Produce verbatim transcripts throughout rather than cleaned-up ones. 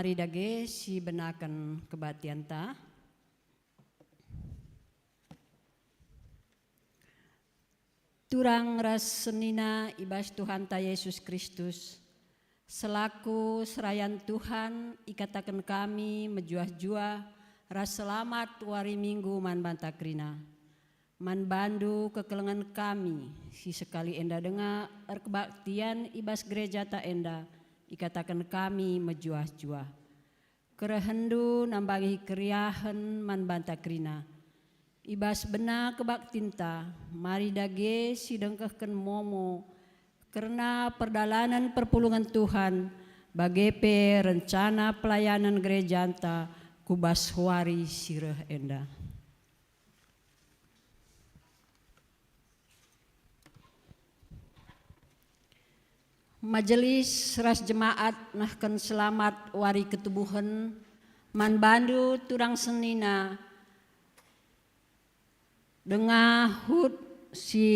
Mari dage sibenaken kebaktianta. Turang ras senina i bas Tuhanta Yesus Kristus, selaku serayan Tuhan ikataken kami mejuah-juah ras selamat wari Minggu man banta kerina. Man bandu kekelengen kami si sekali enda denga erkebaktian i bas gerejata enda, ikataken kami mejuah-juah. Kerehenndu nambangi keriahen man banta kerina. I bas bena kebaktinta, mari dage sidengkehken momo kerna perdalanen perpulungen Tuhan, bage pe rencana pelayanan gerejanta ku bas wari si reh enda. Majelis ras jemaat nehken selamat wari ketubuhen man bandu turang senina denga HUT si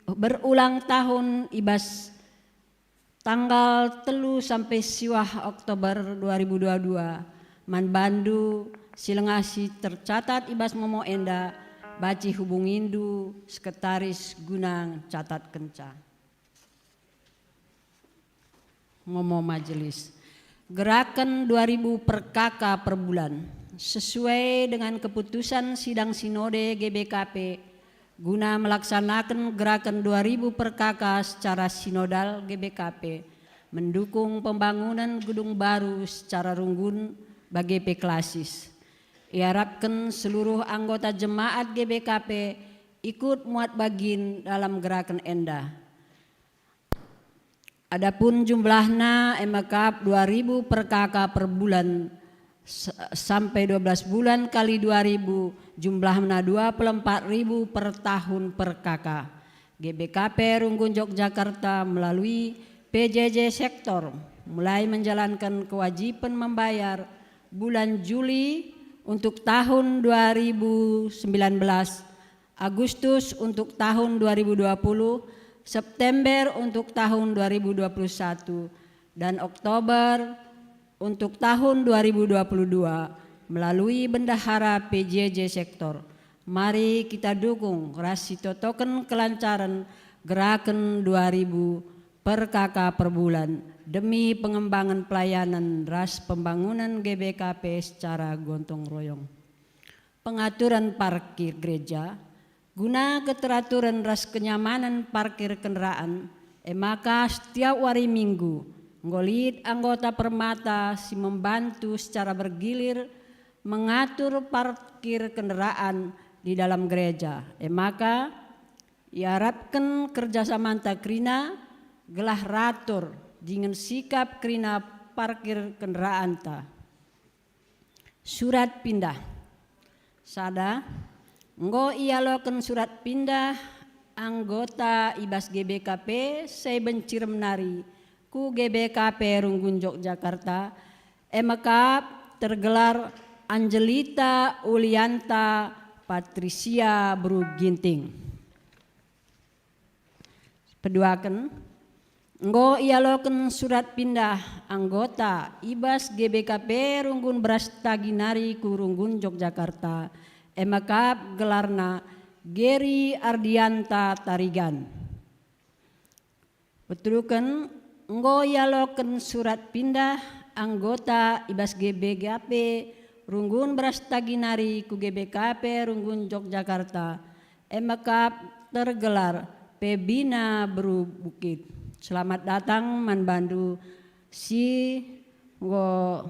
berulang tahun i bas tanggal telu sampai siwah Oktober dua ribu dua dua. Man bandu si lengasi tercatat i bas momo enda, banci hubungindu sekretaris guna ncatatkenca. Momo majelis. Geraken dua ribu per K K per bulan, sesuai dengan keputusan Sidang Sinode G B K P, guna melaksanaken geraken dua ribu per K K secara sinodal G B K P, mendukung pembangunan gedung baru secara runggun bage pe klasis. Iarapken seluruh anggota jemaat G B K P ikut muat bagin dalam geraken enda. Adapun jumlahna e mekap dua ribu per K K per bulan, s-, sampai dua belas bulan kali dua ribu, jumlahna dua puluh empat ribu per tahun per K K. G B K P Runggun Yogyakarta melalui P J J Sektor mulai menjalankan kewajiban membayar bulan Juli untuk tahun dua ribu sembilan belas, Agustus untuk tahun dua ribu dua puluh, September untuk tahun dua ribu dua puluh satu, dan Oktober untuk tahun dua ribu dua puluh dua melalui Bendahara P J J Sektor. Mari kita dukung ras sitotoken kelancaran geraken dua ribu per K K per bulan demi pengembangan pelayanan ras pembangunan G B K P secara gotong royong. Pengaturan parkir gereja guna keteraturan ras kenyamanan parkir kendaraan, e maka setiap wari Minggu enggo lit anggota permata si membantu secara bergilir mengatur parkir kendaraan di dalam gereja. E maka iarapken kerjasamanta kerina gelah ratur dingen sikap kerina parkir kendaraanta. Surat pindah. Sada, enggo ialoken surat pindah anggota i bas G B K P Saiben Cirem nari ku G B K P Runggun Yogyakarta, e mekap tergelar Angelita Ulianta Patricia Beru Ginting. Peduaken, enggo ialoken surat pindah anggota i bas G B K P Runggun Berastagi nari ku Runggun Yogyakarta, e mekap gelarna Geri Ardianta Tarigan. Peteluken, enggo ialoken surat pindah anggota i bas G B K P Runggun Berastagi nari ku G B K P Runggun Yogyakarta, e mekap tergelar Pebina Beru Bukit. Selamat datang man bandu si enggo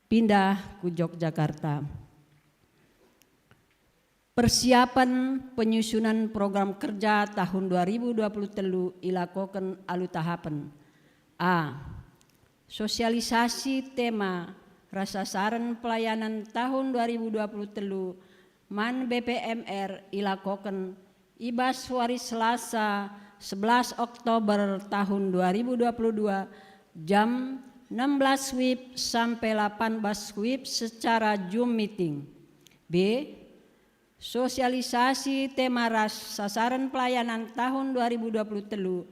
pindah ku Yogyakarta. Persiapan penyusunan program kerja tahun dua ribu dua puluh telu ilakoken alu tahapen. A. Sosialisasi tema ras sasaran pelayanan tahun dua ribu dua puluh telu man B P M R ilakoken i bas wari Selasa, sebelas Oktober tahun dua ribu dua puluh dua, jam enam belas WIB sampai delapan belas WIB secara Zoom meeting. B. Sosialisasi tema ras sasaran pelayanan tahun dua ribu dua puluh telu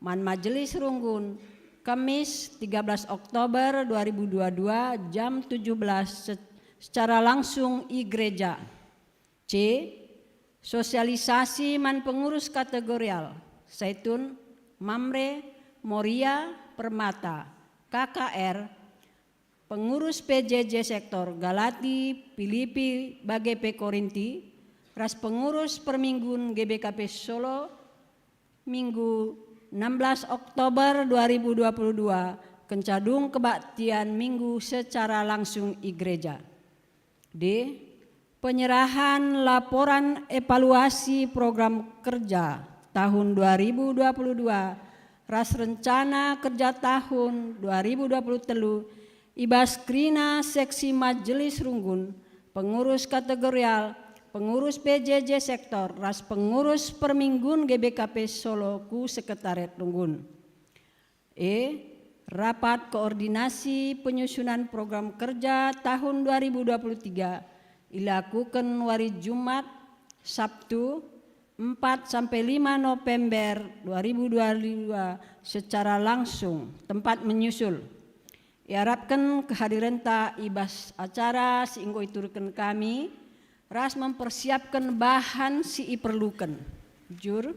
man Majelis Runggun Kamis, tiga belas Oktober dua ribu dua dua, jam tujuh belas, se-, secara langsung i gereja. C. Sosialisasi man pengurus kategorial, Saitun, Mamre, Moria, Permata, K K R, pengurus P J J sektor Galati, Pilipi, bage pe Korinti, ras pengurus perminggun G B K P Solo, Minggu enam belas Oktober dua ribu dua puluh dua, kenca dung kebaktian Minggu secara langsung i gereja. D. Penyerahan laporan evaluasi program kerja tahun dua ribu dua puluh dua ras rencana kerja tahun dua ribu dua puluh telu i bas kerina seksi majelis runggun, pengurus kategorial, pengurus P J J sektor, ras pengurus perminggun G B K P Solo ku sekretariat runggun. E. Rapat koordinasi penyusunan program kerja tahun dua ribu dua puluh tiga ilakuken wari Jumat, Sabtu, empat sampai lima November dua ribu dua puluh dua secara langsung, tempat menyusul. Iarapken kehadirenta i bas acara si enggo iturken kami, ras mempersiapken bahan si iperluken. Jur.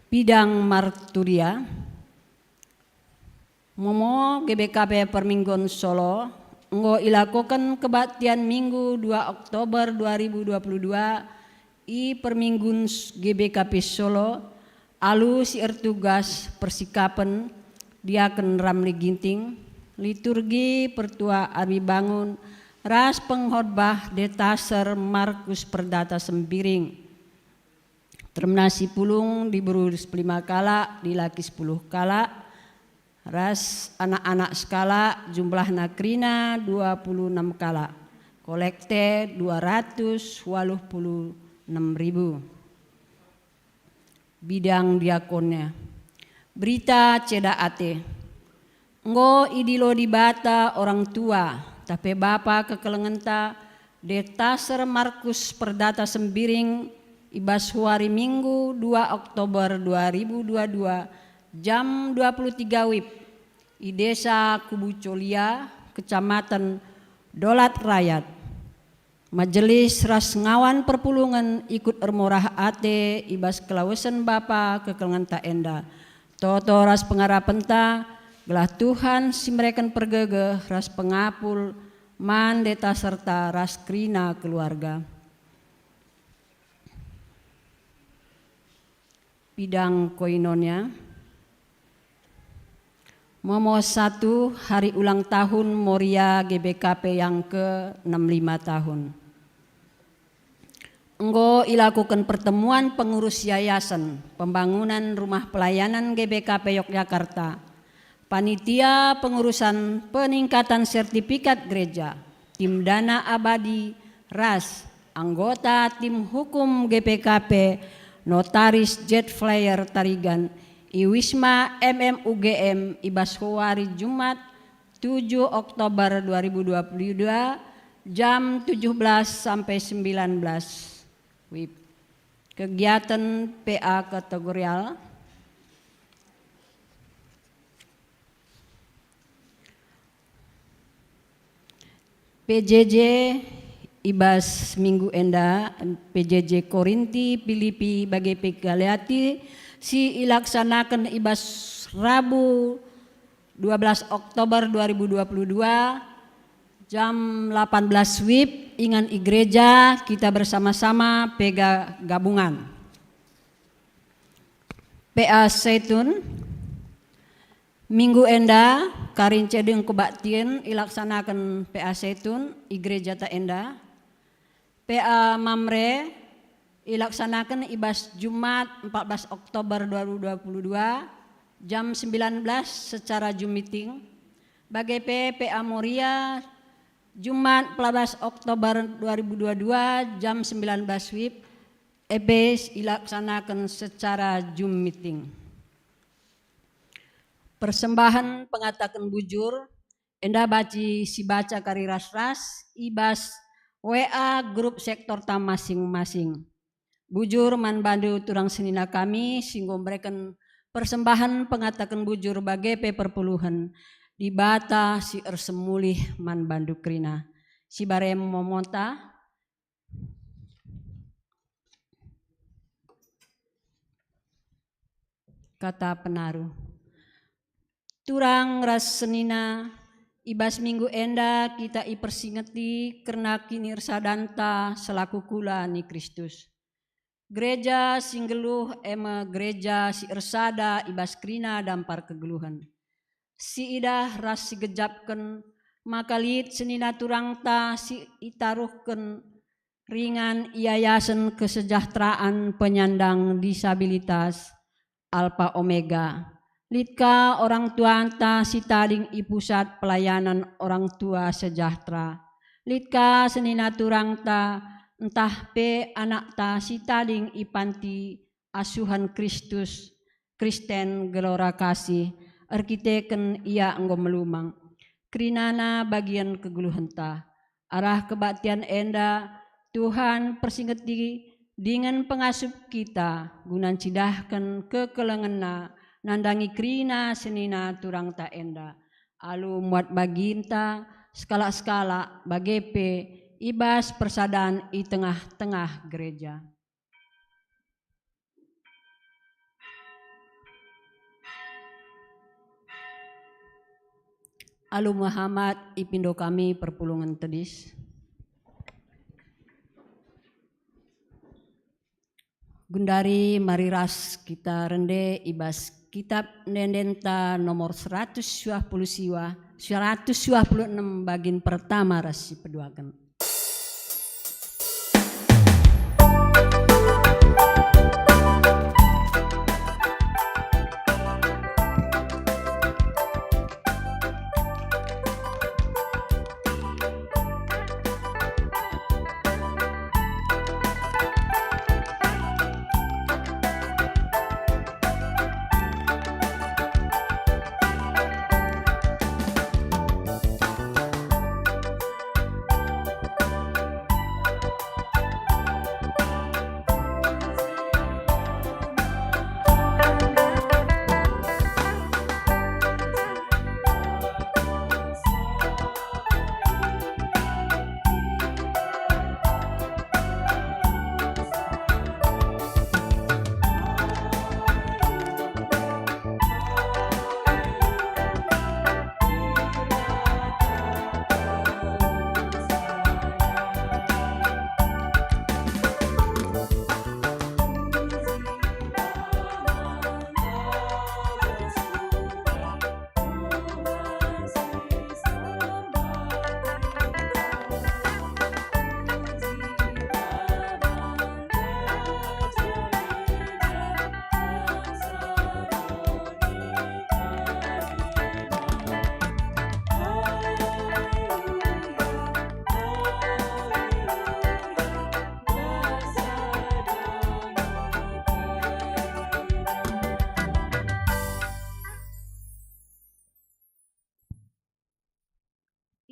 Bidang marturia. Momo G B K P Perminggun Solo enggo ilakoken kebaktian Minggu dua Oktober dua ribu dua puluh dua i Perminggun G B K P Solo alu si ertugas persikapen Diaken Ramli Ginting, liturgi Pertua Arbi Bangun, ras pengkhotbah Detaser Markus Perdata Sembiring. Termina si pulung diberu sepuluh lima kalak, dilaki sepuluh kalak, ras anak-anak sekalak, jumlahna kerina dua puluh enam kalak. Kolekte dua ratus waluh puluh enam ribu. Bidang diakonnya. Berita ceda ate. Enggo idilo Dibata orang tua, tah pe bapa kekelengenta, Detaser Markus Perdata Sembiring, i bas wari Minggu dua Oktober dua ribu dua dua, jam dua puluh tiga wib, i Desa Kubu Colia, Kecamatan Dolat Rayat. Majelis ras ngawan perpulungen ikut ermorah ate i bas kelawesen bapa kekelengenta enda. Toto ras pengarapenta, gelah Tuhan si mereken pergegeh ras pengapul man Detaserta ras kerina keluarga. Bidang koinonia. Momo satu, hari ulang tahun Moria G B K P yang ke enam lima tahun. Enggo ilakuken pertemuan pengurus Yayasan Pembangunan Rumah Pelayanan G B K P Yogyakarta, panitia pengurusan peningkatan sertifikat gereja, tim dana abadi, ras anggota tim hukum G P K P, notaris Jet Flyer Tarigan, i Wisma M M U G M i bas wari Jumat, tujuh Oktober dua ribu dua puluh dua, jam tujuh belas sampai sembilan belas wib. Kegiatan P A kategorial. P J J i bas minggu enda, P J J Korinti, Pilipi, bage pe Galati, si ilaksanaken i bas Rabu dua belas Oktober dua ribu dua puluh dua, jam delapan belas wib, ingan i gereja, kita bersama-sama pega gabungan. P A Saitun, minggu enda, karin cedeng kebaktin ilaksanaken P A Saitun i gerejata enda. P A Mamre ilaksanaken i bas Jumat empat belas Oktober dua ribu dua puluh dua, jam sembilan belas secara Zoom meeting. Bage pe P A Moria, Jumat empat belas Oktober dua ribu dua dua, jam sembilan belas wib, ebe ilaksanaken secara Zoom meeting. Persembahen pengataken bujur, enda banci sibaca kari ras-ras i bas W A grup sektorta masing-masing. Bujur man bandu turang senina kami si enggo mereken Persembahen pengataken bujur bage pe perpuluhen, Dibata si ersemulih man bandu kerina. Sibarem momonta. Kata penaruh. Turang ras senina, i bas minggu enda kita ipersingeti kerna kinirsadanta selaku kula ni Kristus. Gereja si nggeluh e me gereja si ersada i bas kerina dampar kegeluhen. Siidah ras sigejapken maka lit senina turangta si itaruhken ringan i Yayasen Kesejahteraan Penyandang Disabilitas Alpha Omega. Lit ka orang tuanta si tading i pusat pelayanan orang tua sejahtera. Lit ka senina turangta, ntah pe anakta si tading i panti asuhan Kristus, Kristen Gelora Kasih, erkiteken ia enggo melumang. Kerinana bagian kegeluhenta. Arah kebaktian enda, Tuhan persingeti dingen pengasup kita guna ncidahken kekelengenna nandangi kerina senina turangta enda, alu muat baginta sekalak-sekalak bage pe i bas persadan i tengah-tengah gereja. Alu Muhammad ipindo kami perpulungen tedis. Gundari mari ras kita rende i bas Kitab Ende-endenta nomor seratus dua puluh siwa, seratus dua puluh enem bagin pertama ras si peduaken.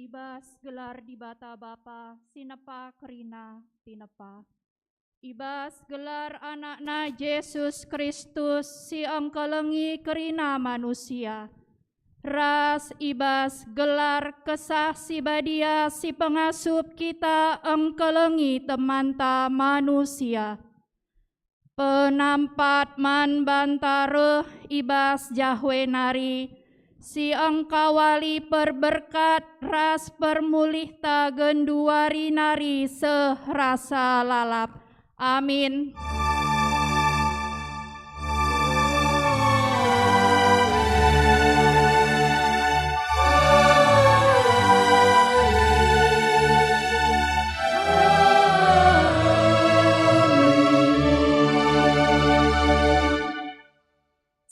I bas gelar Dibata Bapa si nepa kerina tinepa, i bas gelar AnakNa Jesus Kristus si engkelengi kerina manusia, ras i bas gelar Kesah Si Badia si pengasup kita engkelengi temanta manusia. Penampat man banta reh i bas Jahwe nari, si engkawali perberkat ras permulihta genduari nari seh rasa lalap. Amin.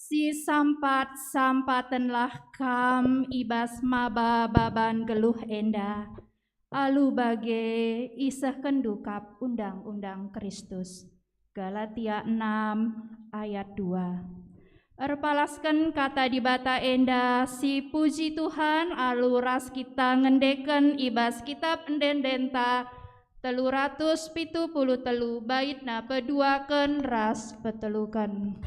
Sisampat-sampatenlah kam i bas maba baban geluh enda, alu bage isehkenndu kap undang-undang Kristus. Galatia enam ayat dua. Erpalasken kata Dibata enda, sipuji Tuhan, alu ras kita ngendeken i bas Kitap Ende-endenta telu ratus pitu puluh telu, baitna peduaken ras peteluken.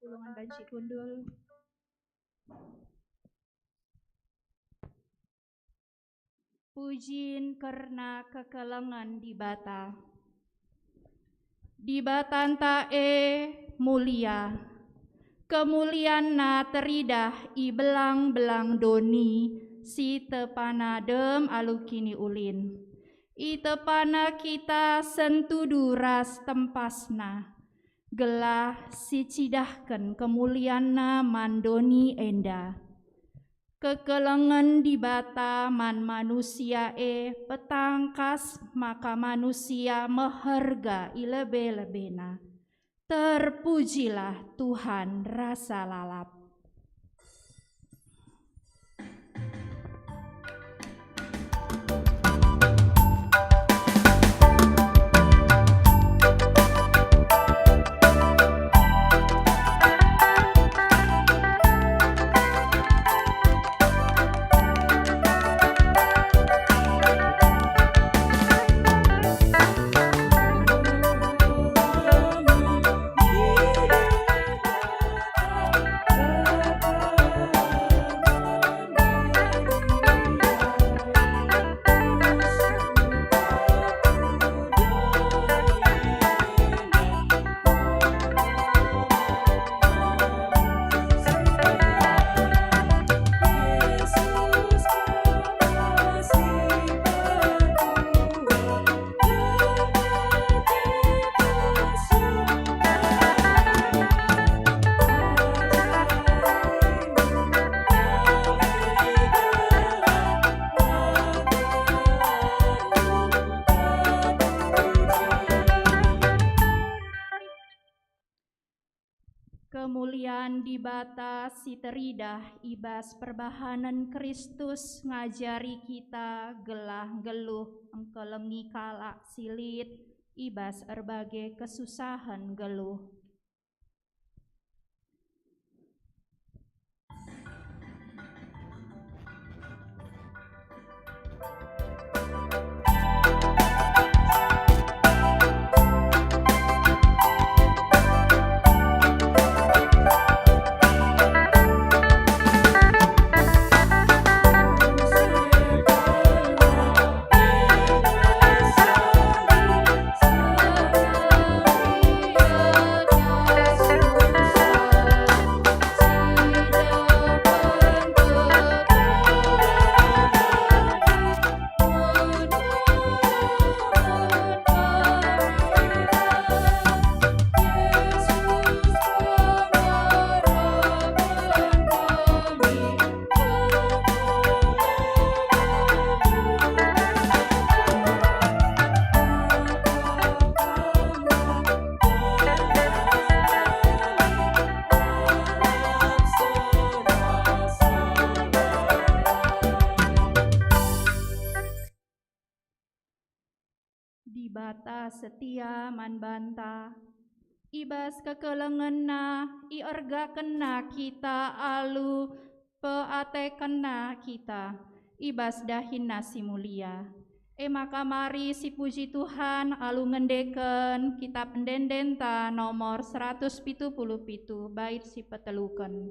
Perpulungen banci kundul. Pujin kerna kekelengen Dibata. Dibatanta e mulia. KemulianNa teridah i belang-belang doni si tepana dem alu kiniulin. ItepaNa kita sentudu ras tempasNa, gelah sicidahken kemulianNa man doni enda. Kekelengen Dibata man manusia e petangkas maka manusia meherga i lebe-lebena. Terpujilah Tuhan rasa lalap. Kemulian Dibata si teridah i bas perbahanen Kristus ngajari kita gelah nggeluh engkelengi kalak si lit i bas erbage kesusahen nggeluh. setia man banta. I bas kekelengenNa, iergakenNa kita alu peatekenNa kita i bas dahinNa si mulia. E maka mari sipuji Tuhan alu ngendeken Kitap Ende-endenta nomor seratus pitu puluh pitu, bait si peteluken.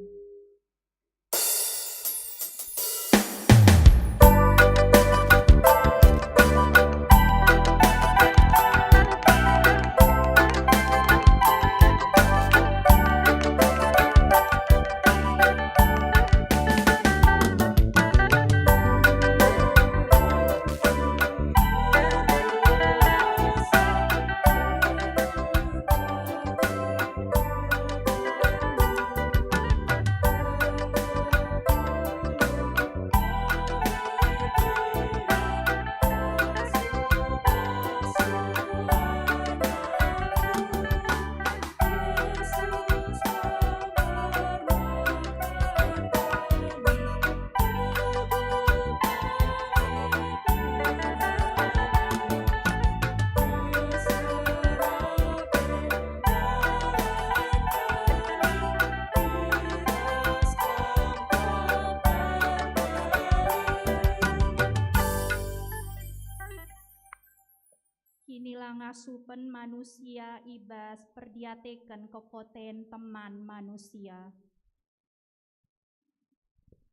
Kinilangasupen manusia i bas perdiateken kekoten teman manusia.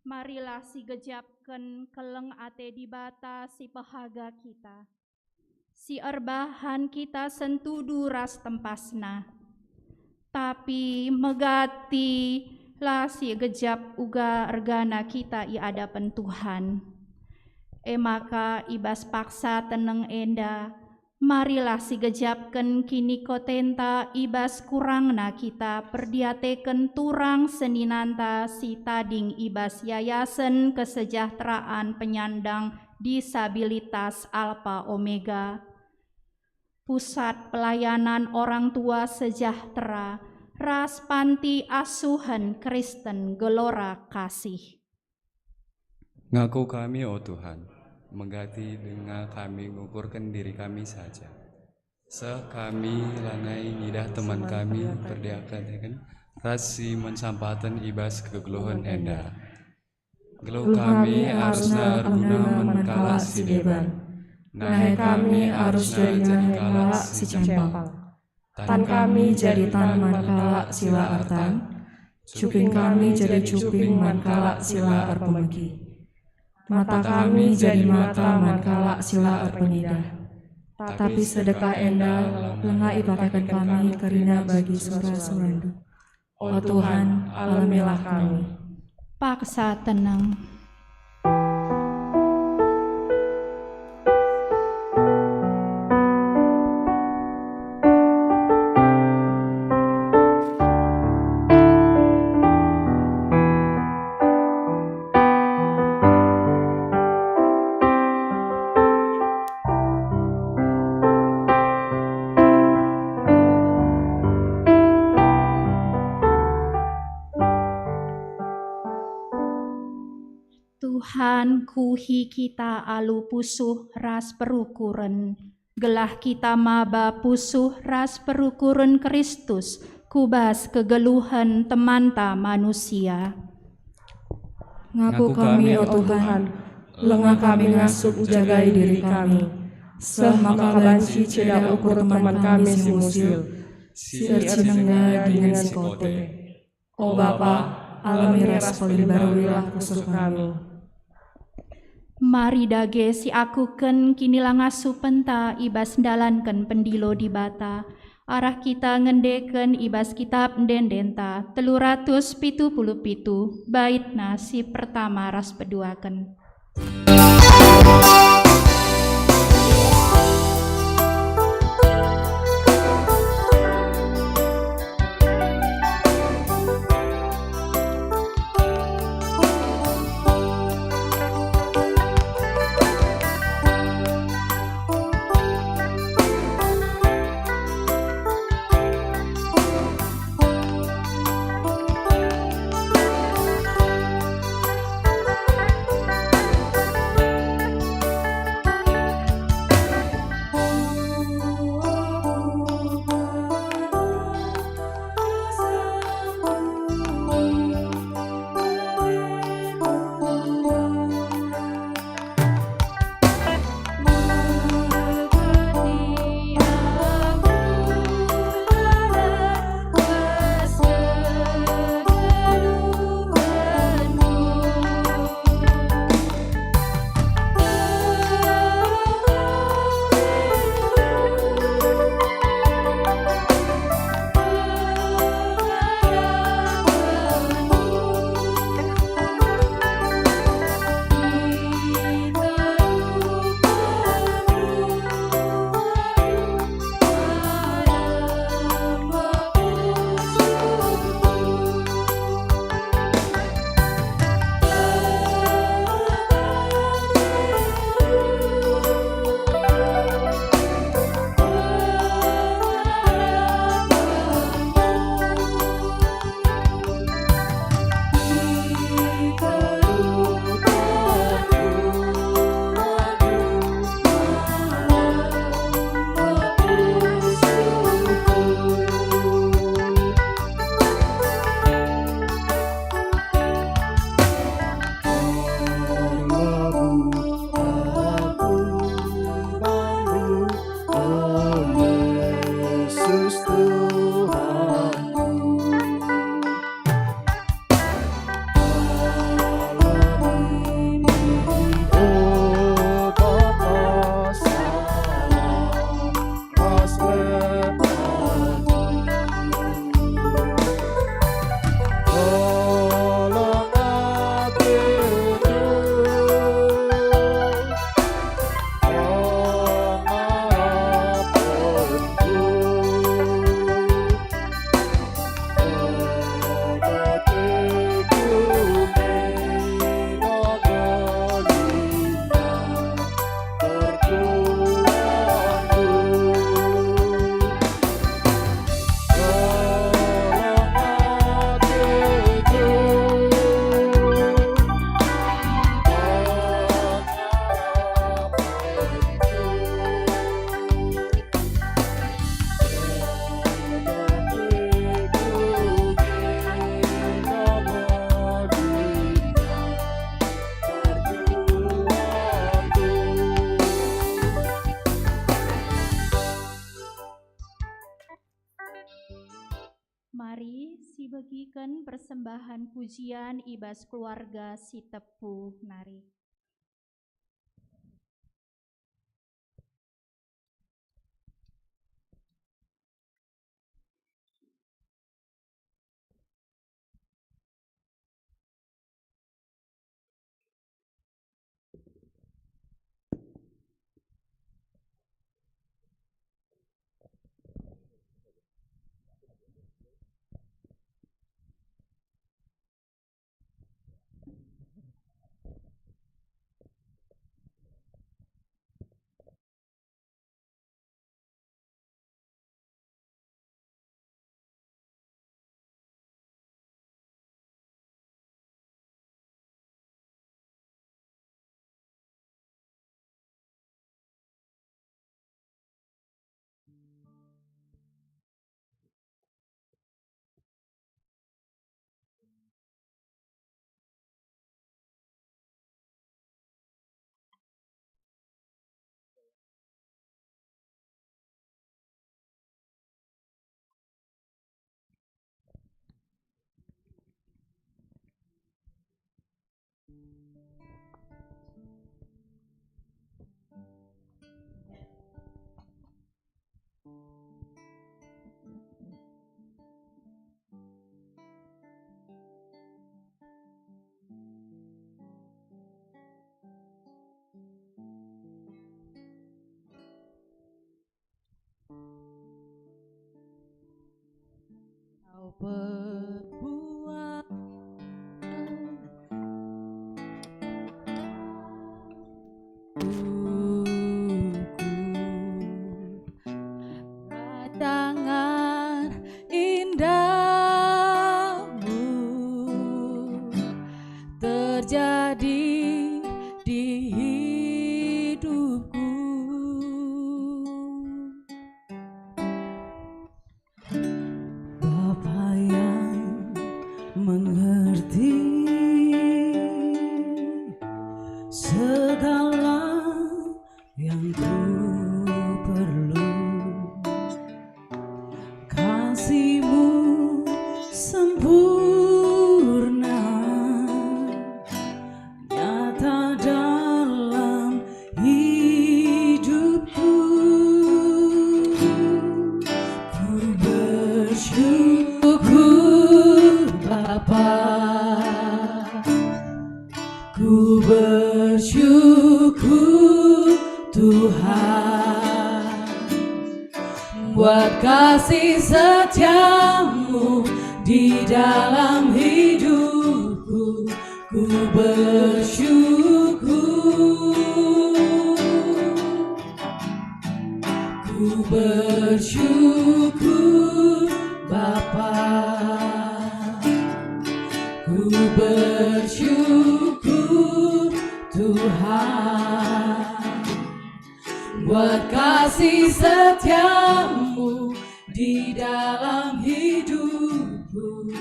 Marilah sigejapken keleng ate Dibata si pehaga kita, si erbahan kita sentudu ras tempasNa. Tapi megati la sigejap uga ergana kita i adapen Tuhan. E maka i bas paksa teneng enda, marilah sigejapken kinikotenta i bas kurangna kita perdiateken turang seninanta si tading i bas Yayasen Kesejahteraan Penyandang Disabilitas Alpha Omega, Pusat Pelayanan Orang Tua Sejahtera, ras Panti Asuhen Kristen Gelora Kasih. Ngaku kami, o Tuhan, megati denga kami ngukurken diri kami saja. Seh kami lanai ngidah teman kami perdiateken ras si mensampaten i bas kegeluhen enda. Geluh kami arusna erguna man kalak si deban. Nahe kami arus jadi nahe kalak si cempang. Tan kami jadi tan man kalak si la ertan, cuping kami jadi cuping man kalak si la erpemegi. Mata kami jadi mata man kalak si la erpengidah. Tapi sedekah enda langa ipakeken kami kerina bagi sura-surandu. O Tuhan, alemilah kami. Paksa teneng. Tuhan, kuhi kita alu pusuh ras perukuren, gelah kita maba pusuh ras perukuren Kristus ku bas kegeluhen temanta manusia. Ngaku kami, o Tuhan, langa kami ngasup njagai diri kami, seh maka banci ceda ukur teman kami si musil, si ercinengga dingen si kote. O Bapa, alemi ras pelimbaruilah pusuh kami. Mari dage siakuken kinilangasupenta i bas ndalanken pendilo Dibata, arah kita ngendeken i bas Kitap Ende-endenta telu ratus pitu puluh pitu, baitna si pertama ras peduaken. Mari sibegiken persembahan pujian i bas keluarga si tepuh nari. Kau perbuatan rancangan indahmu terjadi di hidupku. Bapa yang mengerti segala yang ku perlu, kasih-Mu sempurna, nyata dalam hidupku. Ku bersyukur, Bapa. Ku bersyukur, Tuhan, buat kasih setia-Mu di dalam hidupku. Ku bersyukur, ku bersyukur, Bapa. Ku bersyukur, Tuhan, buat kasih setia-Mu di dalam hidupku.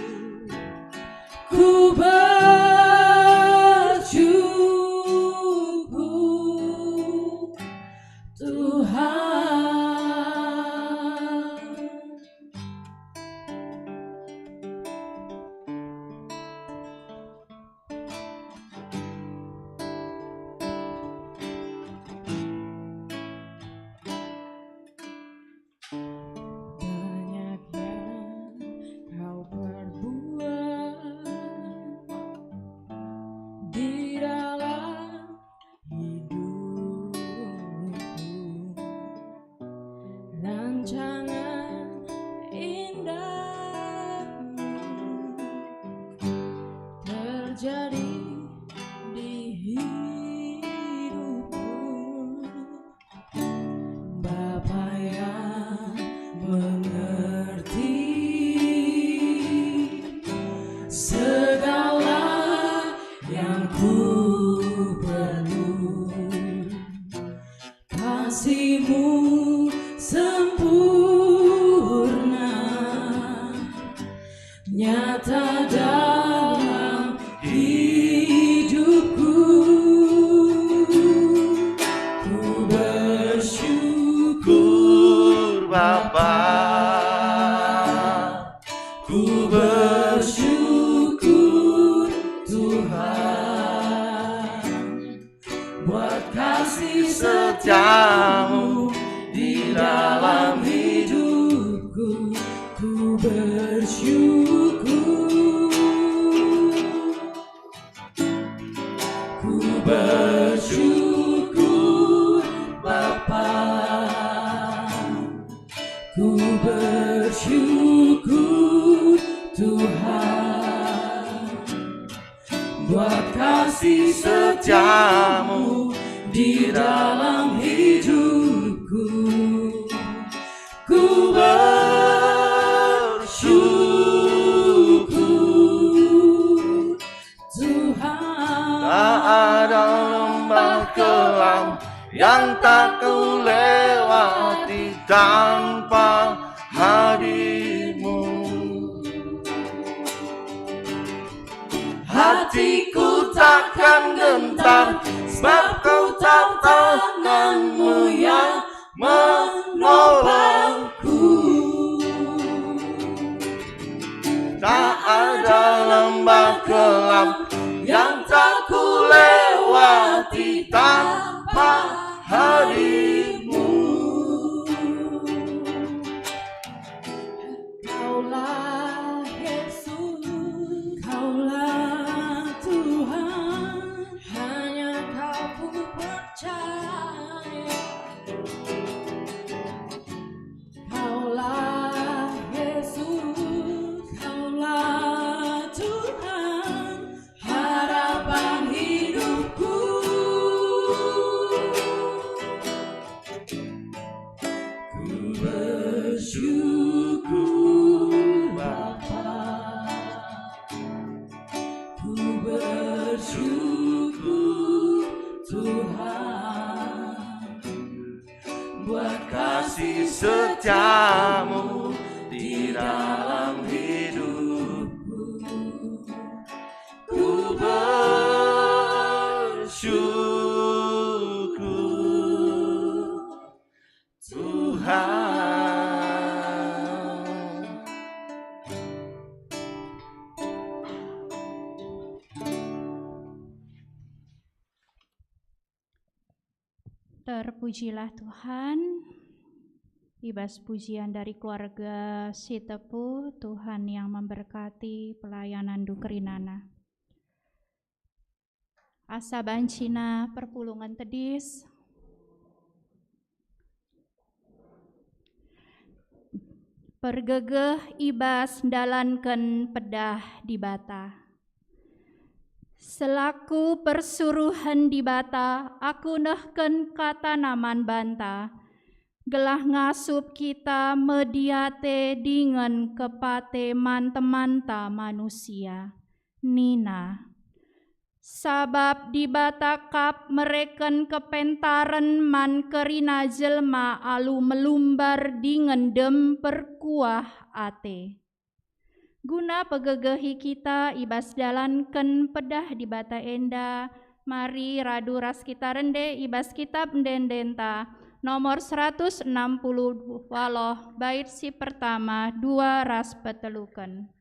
Ku bersyukur, Tuhan. Banyak yang Kau perbuat di dalam hidupku. Rancangan indahmu terjadi di hidupku. Bapa yang mengerti segala yang ku perlu, kasih-Mu sempurna, nyata dalam hidupku. Ku bersyukur, Bapa. Ku Ku, ku bersyukur, ku bersyukur, Bapa. Ku bersyukur, Tuhan, buat kasih setiamu di dalam hidupku. Ku bersyukur, Tuhan. Tak ada lembah kelam yang tak kulewati tanpa hadirmu. Hatiku takkan gentar, sebab kau tahu tanganmu yang menolongku. Tak ada lembah kelam yang tak kulewati tanpa hadirmu. Kaulah Yesus, Kaulah Tuhan, hanya Kau ku percaya. Kaulah Yesus, Kaulah Tuhan, harapan hidupku. Ku bersyukur, Bapa. Ku bersyukur, Tuhan, buat kasih setiamu di dalam hidupku. Ku bersyukur, Tuhan. Terpujilah Tuhan, i bas pujian dari keluarga Sitepu, Tuhan yang memberkati pelayanan ndu kerinana. Asa bancina perpulungen tedis. Pergegeh i bas ndalanken pedah Dibata. Selaku persuruhen Dibata, aku nehken kataNa man banta, gelah ngasup kita mediate dingen kepate man temanta manusia. Nina, Sabap Dibata kap mereken kepentaren man kerina jelma alu melumbar dingen dem perkuah ate. Guna pegegehi kita i bas dalanken pedah Dibata enda, mari radu ras kita rende i bas Kitap Ende-endenta, nomor seratus enam puluh waluh, bait si pertama, dua ras peteluken.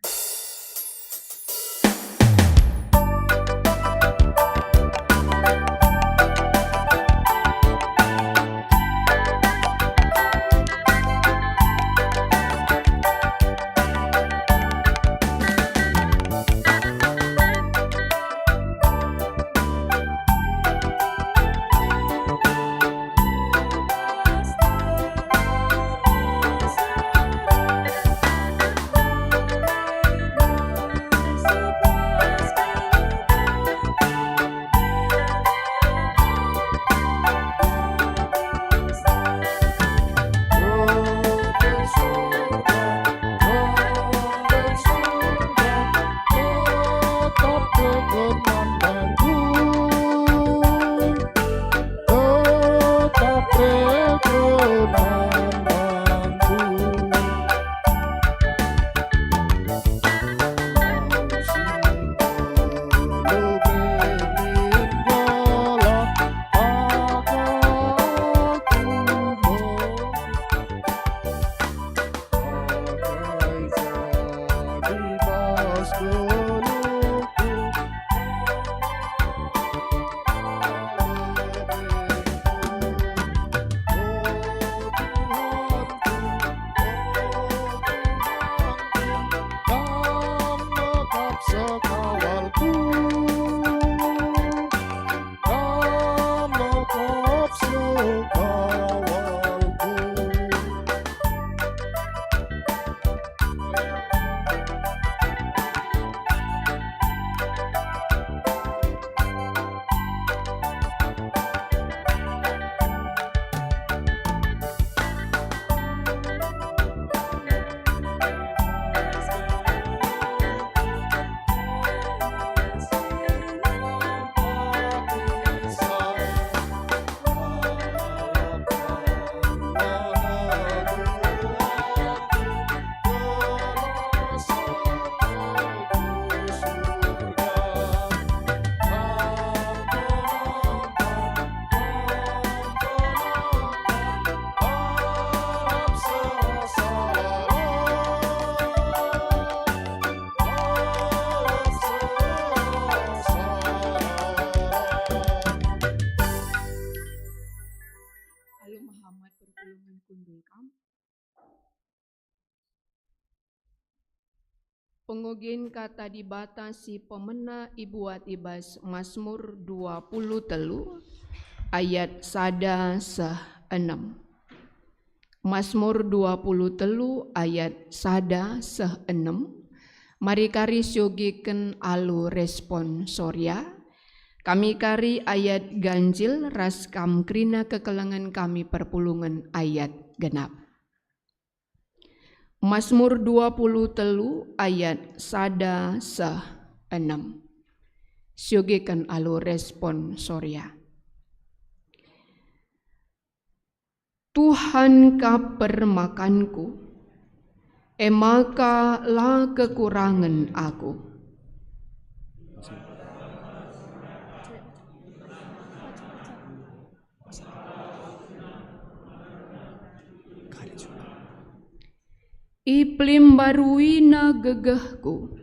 Pengogen Kata Dibata si pemena ibuat i bas Masmur dua puluh telu ayat sada seh enem. Masmur dua puluh telu ayat sada seh enem. Mari kari siogeken alu responsoria. Kami kari ayat ganjil ras kam kerina kekelengen kami perpulungen ayat genap. Masmur dua puluh telu ayat sada seh enem. Siogeken alu responsoria. Tuhan kap permakanku, e maka la kekurangen aku. IpelimbaruiNa gegehku,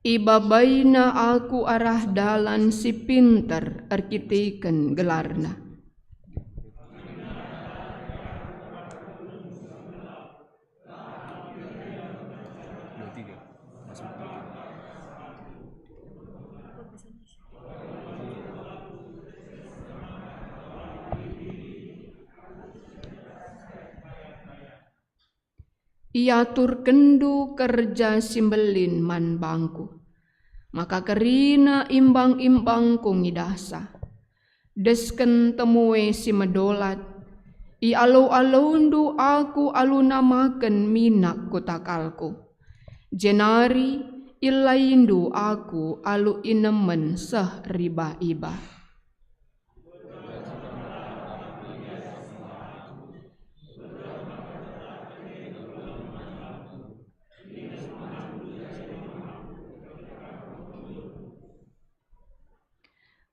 ibabaina aku arah dalan si pinter erkiteken gelarNa. IaturkenNdu kerja si mbelin man bangku, maka kerina imbang-imbangku ngidahsa. Desken temue si medolat, ialo-alondu aku alu namaken minak ku takalku, jenari ilaindu aku alu inemen seh ribah-ibah.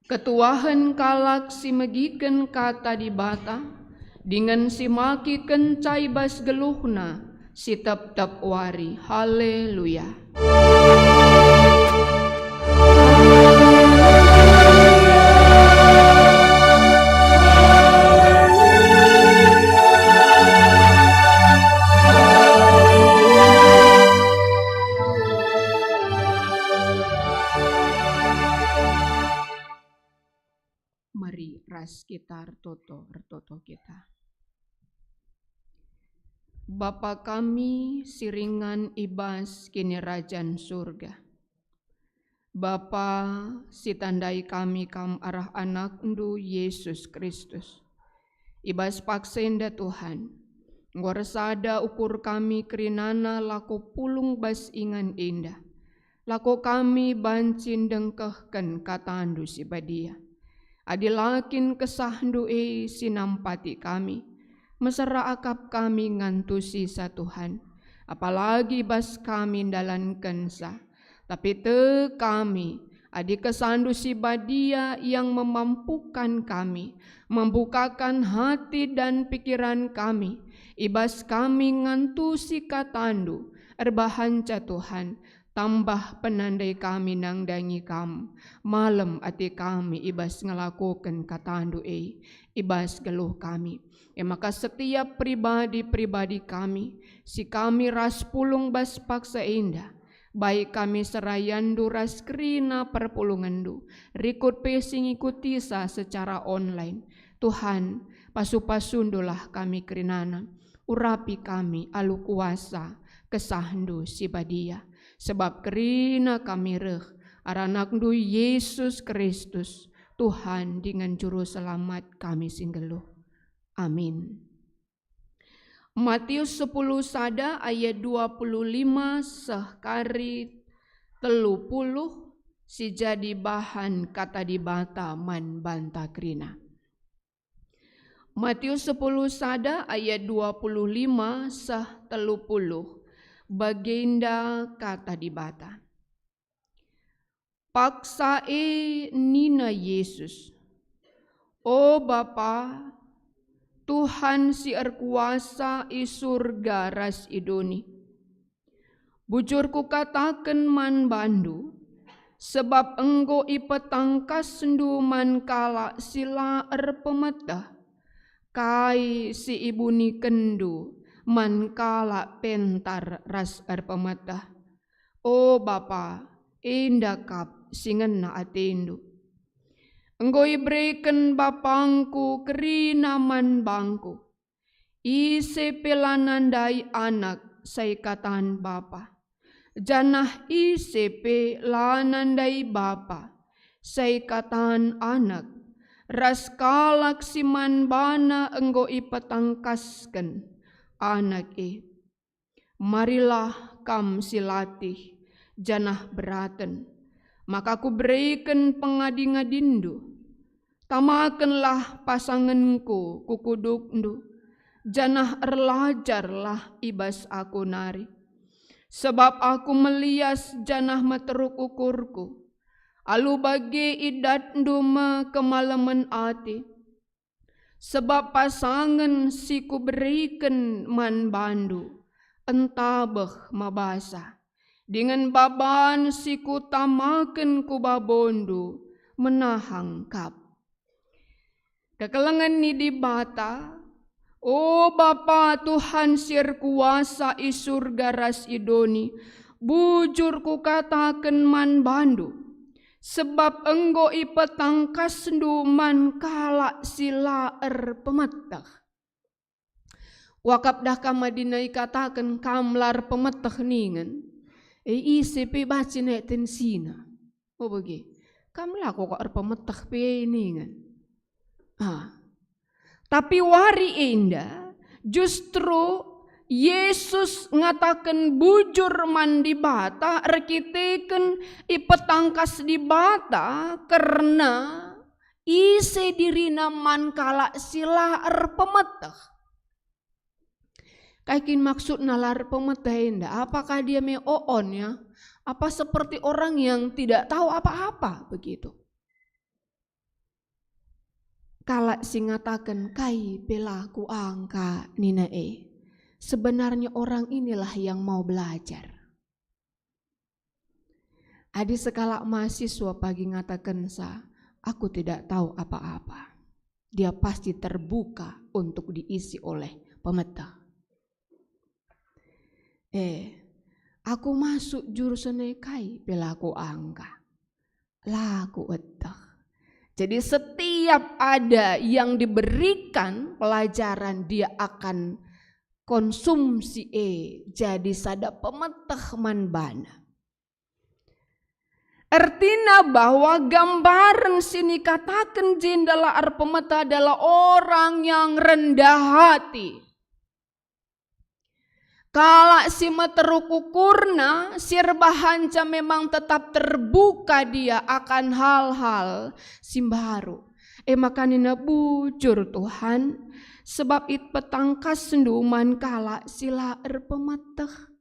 Ketuahen kalak si megiken Kata Dibata, dingen si makikenca i bas geluhna si tep-tep wari. Haleluya! Mari ras kita ertoto, ertoto kita. Bapa kami si ringan i bas Kinirajan Surga. Bapa, si tandai kami Kam arah AnakNdu, Yesus Kristus. I bas paksa enda, Tuhan, enggo ersada ukur kami kerinana lako pulung bas ingan enda. Lako kami banci ndengkehken KataNdu si badia. Adi la kin KesahNdu e si nampati kami, mesera akap kami ngantusisa, Tuhan, apalagi bas kami ndalankensa. Tapi tek kami, adi KesahNdu si badia yang memampukan kami, membukakan hati dan pikiran kami, i bas kami ngantusi KataNdu, erbahanca, Tuhan, tambah penandai kami nandangi Kam, malem ate kami i bas ngelakoken KataNdu e, i bas geluh kami. E maka setiap pribadi-pribadi kami, si kami ras pulung bas paksa enda, baik kami serayanNdu ras kerina perpulungenNdu, rikut pe si ngikutisa secara online. Tuhan, pasu-pasuNdulah kami kerinana, urapi kami alu kuasa KesahNdu si badia, sebab kerina kami reh arah AnakNdu Yesus Kristus, Tuhan dingen Juru Selamat kami si nggeluh. Amin. Matius sepuluh sada ayat dua puluh lima seh kari telu puluh si jadi bahan Kata Dibata man banta kerina. Matius sepuluh sada ayat dua puluh lima seh telu puluh, bagenda Kata Dibata. Paksa e nina Jesus, "O Bapa, Tuhan si erkuasa i Surga ras i doni, bujur kukataken man bandu, sebab enggo ipetangkasndu man kalak si la erpemeteh, kai si ibunikenndu man kalak pentar ras erpemeteh. O Bapa, enda kap si ngena atendu. Enggo ibereken bapangku kerina man bangku. Ise pe la nandai Anak, sai katan Bapa. Janah ise pe la nandai Bapa, sai katan Anak, ras kalak si man bana enggo ipetangkasken Anak e. Marilah kam si latih janah beraten, maka kubereken pengadi-ngadindu. Tamakenlah pasangenku ku kudukndu, janah erlajarlah i bas aku nari. Sebab aku melias janah meteruk ukurku, alu bage idatndu me kemalemen ate. Sebab pasangen si kubereken man bandu entabeh mabasa, dingen baban si kutamaken ku babondu menahang kap. Kekelengen ni Dibata, o Bapa Tuhan si erkuasa i Surga ras i doni, bujur kukataken man bandu, sebab enggo ipetangkasndu man kalak si la erpemeteh. Wakap dah kam adina ikataken kam la erpemeteh ningen, e ise pe banci naik tensina. Oh bage, kam lako kok erpemeteh pe ningen. Ah. Tapi wari enda justru Yesus ngataken bujur man Dibata erkiteken ipetangkas Dibata kerna ise dirina man kalak si la erpemeteh. Kai kin maksudna la erpemeteh enda? Apakah dia me oon ya? Apa seperti orang yang tidak tahu apa-apa begitu? Kalak si ngataken kai pe la kuangka nina e, sebenarnya orang inilah yang mau belajar. Adi sekalak mahasiswa pagi ngatakensa, "Aku tidak tahu apa-apa," dia pasti terbuka untuk diisi oleh pemeteh. Eh, aku masuk jurusan e kai pe la kuangka. La kueteh. Jadi setiap ada yang diberikan pelajaran, dia akan konsumsi e jadi sada pemeteh man bana. Ertina bahwa gambaren si nikataken jenda la erpemeteh adalah orang yang rendah hati. Kalak si meteruk ukurna, si erbahanca memang tetap terbuka dia akan hal-hal si mbaru. E maka nina, "Bujur, Tuhan, sebab ipetangkasndu man kalak si la erpemeteh.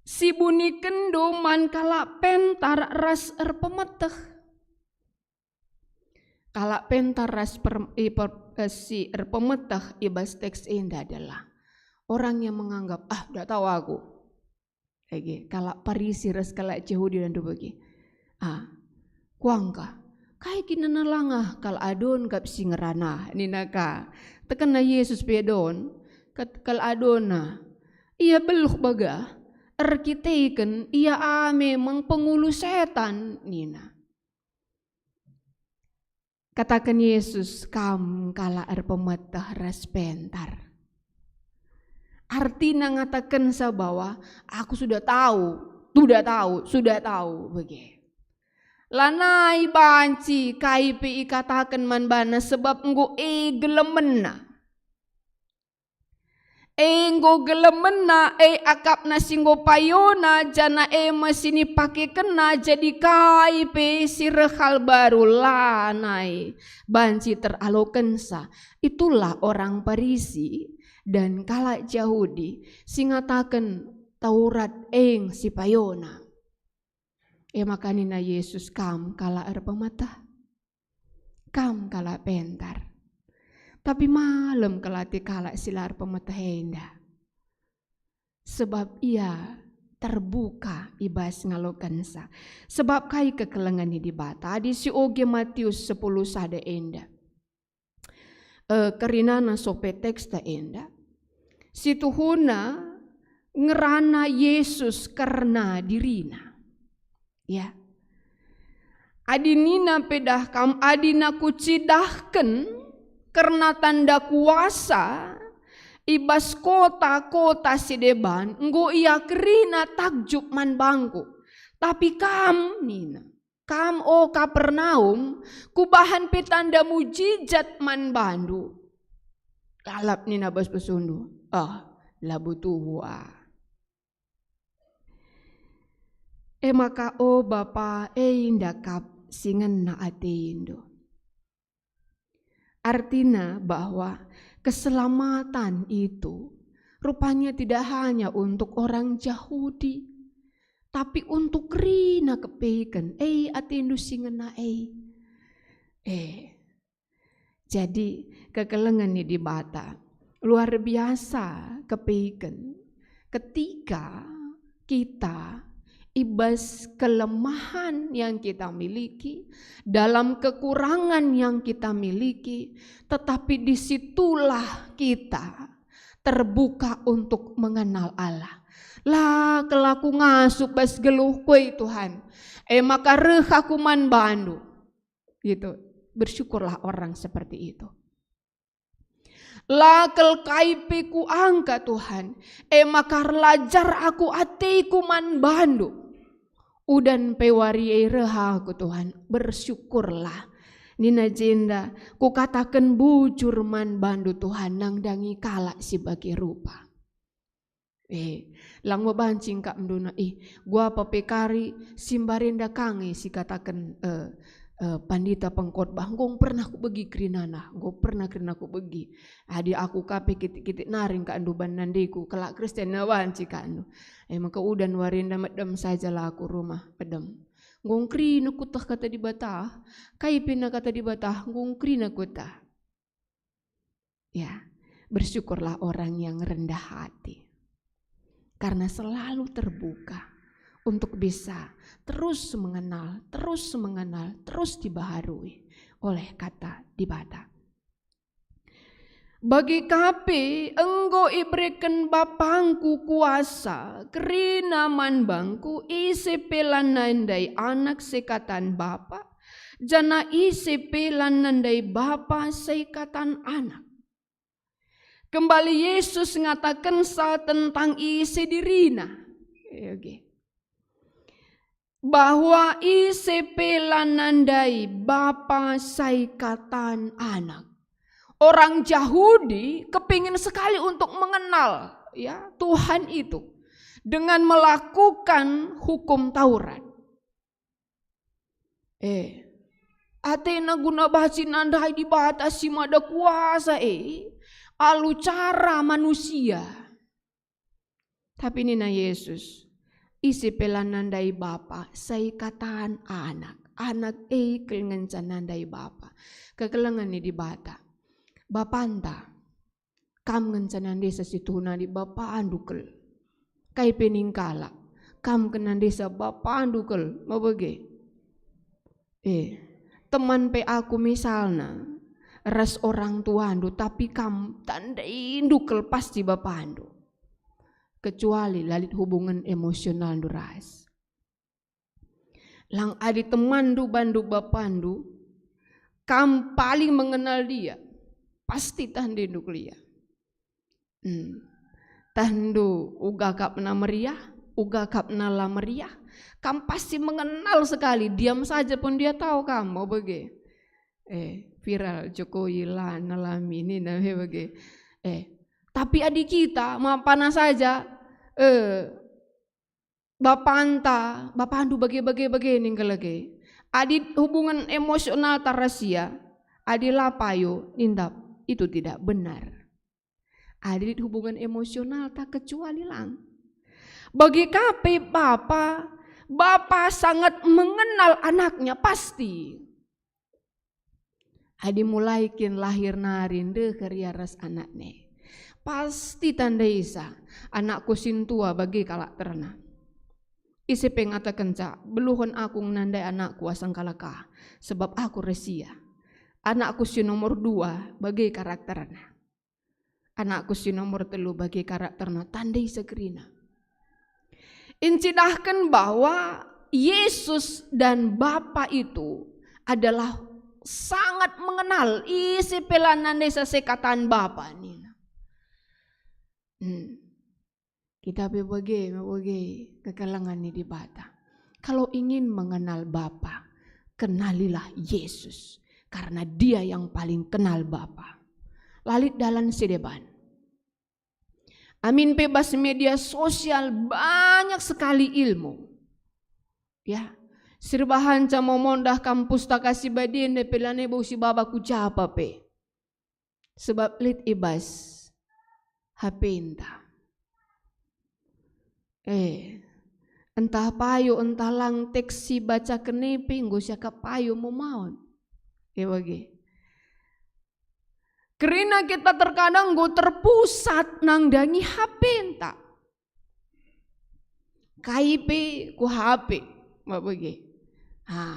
Sibunikenndu man kalak pentar ras erpemeteh." Kalak pentar ras per-, i per-, eh, si erpemeteh i bas teks enda adalah orang yang menganggap, "Ah, ndak tahu aku." Ege, kalak Parisi ras kalak Jahudi ndu bage. Ah, kuangka, "Kai kin nena langah kal adon kap si ngerana?" nina ka. Tekena Yesus pe adon, kat-, kal adonna. Ia beluh bagah, erkiteken ia ame mang pengulu setan, nina. Kataken Yesus, "Kam kalak erpemeteh ras pentar." Artina ngatakensa bahwa, "Aku sudah tahu, sudah tahu, sudah tahu," bage. Lanai banci kai pe ikataken man bana, sebab enggo e gelemenna. Enggo gelemenna, e akapna si enggo payona, janah e me si nipakekenna jadi kai pe si reh hal mbaru lanai banci teralokensa. Itulah orang Parisi dan kalak Jahudi si ngataken Taurat e si payona. E maka nina Yesus, "Kam kalak erpemeteh. Kam kalak pentar." Tapi malem kal ate kalak si la erpemeteh enda, sebab ia terbuka i bas ngalokensa. Sebab kai kekelengen ni Dibata? Adi sioge Matius sepuluh sada enda. Eh, kerinana sope teksta enda. Situhuna ngerana Yesus kerna dirina. Ya. Adi nina pe dah kam, adi na kucidahken kerna tanda kuasa i bas kota-kota si deban, enggo ia kerina takjub man bangku. Tapi kam nina, kam, o Kapernaum, kubahan pe tanda mujijat man bandu. Lalap nina bas pusuhndu, "Ah, labo tuhu ah." E maka, o Bapa, enda kap si ngena atendu. Artina bahwa keselamatan itu rupanya tidak hanya untuk orang Jahudi, tapi untuk kerina kepeken, e, atendu si ngena e. Eh, jadi, kekelengen ni Dibata luar biasa kepeken ketika kita i bas kelemahan yang kita miliki, dalam kekurangan yang kita miliki, tetapi di situlah kita terbuka untuk mengenal Allah. La kel aku ngasup bas geluhku e, Tuhan, e maka reh aku man bandu. Gitu. Bersyukurlah orang seperti itu. La kel kai pe kuangka, Tuhan, e maka erlajar aku ateku man bandu. Udan pe wari e reh aku, Tuhan, bersyukurlah. Nina jenda, kukataken bujur man bandu, Tuhan, nandangi kalak si bage rupa. Eh, lang me banci engkap nduna, ih, guapa pe kari si mbarenda ka nge si kataken, eh, eh, pandita pengkhotbah, enggo pernah kubegi kerinana, enggo pernah kerina kubegi. Adi aku ka pe kitik-kitik nari engkap ndu ban nandeku, kalak Kristen na banci ka ndu. Eh, maka udan warenda medem saja la aku rumah, medem. Enggo kerina kueteh kata Dibata, kai pe na kata Dibata, enggo kerina kueteh. Ya, bersyukurlah orang yang rendah hati. Karena selalu terbuka untuk bisa terus mengenal, terus mengenal, terus dibaharui oleh kata Dibata. Bage ka pe enggo ibereken BapangKu kuasa kerina man bangKu, ise pe la nandai Anak sekatan Bapa, janah ise pe la nandai Bapa sekatan Anak. Kembali Yesus ngatakensa tentang ise dirina. Oke. Bahwa ise pe la nandai Bapa sekatan Anak. Orang Jahudi kepingin sekali untuk mengenal, ya, Tuhan itu dengan melakukan hukum Taurat. Eh, atena guna banci nandai Dibata si Mada Kuasa e alu cara manusia. Tapi nina Yesus, "Ise pe la nandai Bapa, sekatan Anak. Anak e kel ngenca nandai Bapa." Kekelengen ni Dibata. Bapanta. Kam ngenca nandesa si tuhu nari bapandu kel. Kai pe ning kalak, kam kel nandesa bapandu kel, mabage. Eh, teman pe aku misalna, ras orang tuandu, tapi kam tandaindu kel pasti bapandu. Kecuali la lit hubungen emosionalndu ras. Lang adi temanndu bandu bapandu, kam paling mengenal dia, pasti tah ndindu kel ia. Hmm. Tah ndu uga kap na meriah, uga kap na la meriah, kam pasti mengenal sekali, diam saja pun dia tahu kam, mau bage. Eh, viral Jokowi la nalami nina me bage. Eh, tapi adi kita, ma pana saja, eh, bapanta, bapandu bage-bage bage ning kelege. Adi hubungen emosionalta ras ia, adi la payo, ninta, itu tidak benar. Adi lit hubungen emosionalta kecuali lang. Bage ka pe bapa, bapa sangat mengenal anaknya, pasti. Adi mulai kin lahir nari ndeher ia ras anakna e, pasti tandaisa anakku sintua bage karakterna. Ise pe ngatakenca, "Beluhen aku ngenandai anakku asangka la ka, sebab aku ras ia." Anakku si nomor dua bage karakterna. Anakku si nomor telu bage karakterna, tandaisa kerina. Encidahken bahwa Yesus dan Bapa itu adalah sangat mengenal, ise pe la nandai sekatan Bapa nina. Hmm. Kita pe bage, bage kekelengen ni Dibata. Kalau ingin mengenal Bapa, kenalilah Yesus, karena Dia yang paling kenal Bapa. Lalit dalan si deban. Amin pe bas media sosial banyak sekali ilmu. Ya, si erbahanca momondah kam Pustaka Si Badia enda pe lanai bau sibaba ku japa pe. Sebab lit i bas H P-nta. Eh, entah payo, entah lang teks si bacaken e pe enggo siakap payo mo maon. E bage. Kerina kita terkadang enggo terpusat nandangi H P-nta. Kai pe ku H P, ma bage. Ha,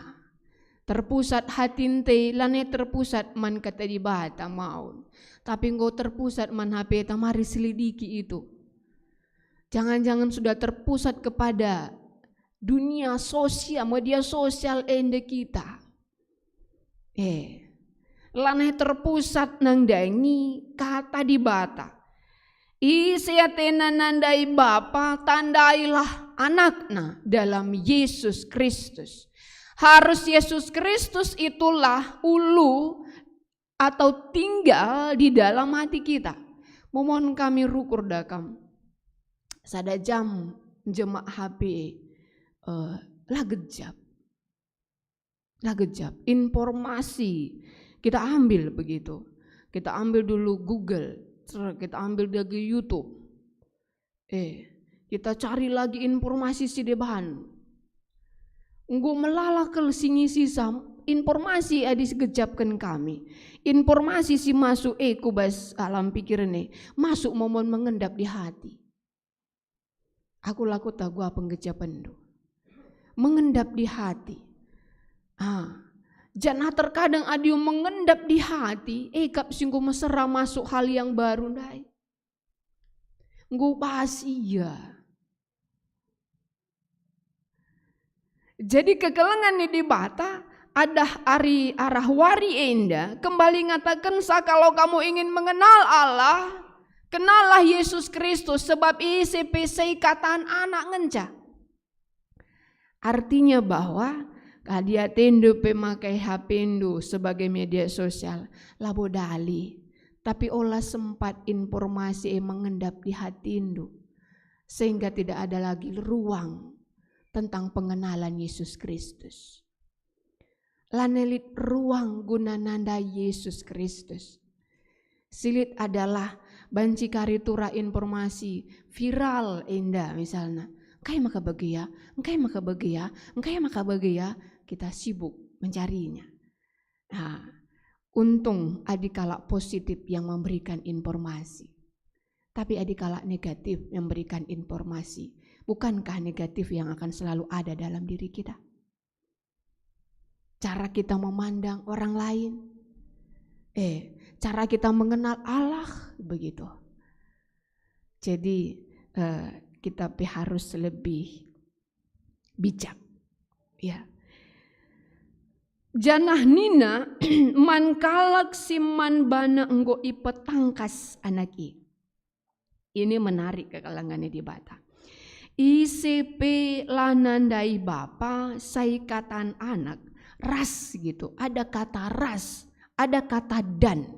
terpusat hatinte, lanai terpusat man Kata Dibata maun, tapi enggo terpusat man H P-ta, mari selidiki itu. Jangan-jangan sudah terpusat kepada dunia sosial, media sosial enda kita. Eh, lanai terpusat nandangi Kata Dibata. Ise atena nandai Bapa, tandailah Anakna dalam Yesus Kristus. Harus Yesus Kristus itulah ulu atau tinggal di dalam hati kita. Momon kami rukur dakam. Sada jam jemak H P, eh, la gejap. La gejap. Informasi kita ambil begitu. Kita ambil dulu Google, ser, kita ambil lagi YouTube. Eh, kita cari lagi informasi si deban. Enggo melala kal si ngisisa informasi adi sigejapken kami. Informasi si masuk e ku bas alam pikiren e, masuk momon mengendap di hati. Aku lako tagu apa penggejapenndu. Mengendap di hati. Ah, janah terkadang adi mengendap di hati, e kap si enggo mesera masuk hal yang baru ndai. Enggo bas ia. Jadi kekelengen ni Dibata, adah ari arah wari enda, kembali ngatakensa, kalau kamu ingin mengenal Allah, kenallah Yesus Kristus, sebab ise pe seikatan Anak ngenca. Artinya bahwa kadi atendu pe makai H P-ndu sebagai media sosial, labo dali, tapi ola sempat informasi e mengendap di hatindu, sehingga tidak ada lagi ruang tentang pengenalan Yesus Kristus. Lanai lit ruang guna nandai Yesus Kristus. Si lit adalah banci kari turah informasi viral enda misalna. Engkai maka bage ia? Engkai maka bage ia? Engkai maka bage ia? Kita sibuk mencarinya. Nah, untung adi kalak positif yang memberikan informasi. Tapi adi kalak negatif yang memberikan informasi, bukankah negatif yang akan selalu ada dalam diri kita? Cara kita memandang orang lain, eh, cara kita mengenal Allah, begitu. Jadi, eh, kita pe harus lebih bijak, ya. Janah nina man kalak si man bana enggo ipetangkas Anak i. Ini menarik kekelengen ni Dibata. Ise pe la nandai Bapa, seikatan Anak, ras gitu. Ada kata ras, ada kata dan.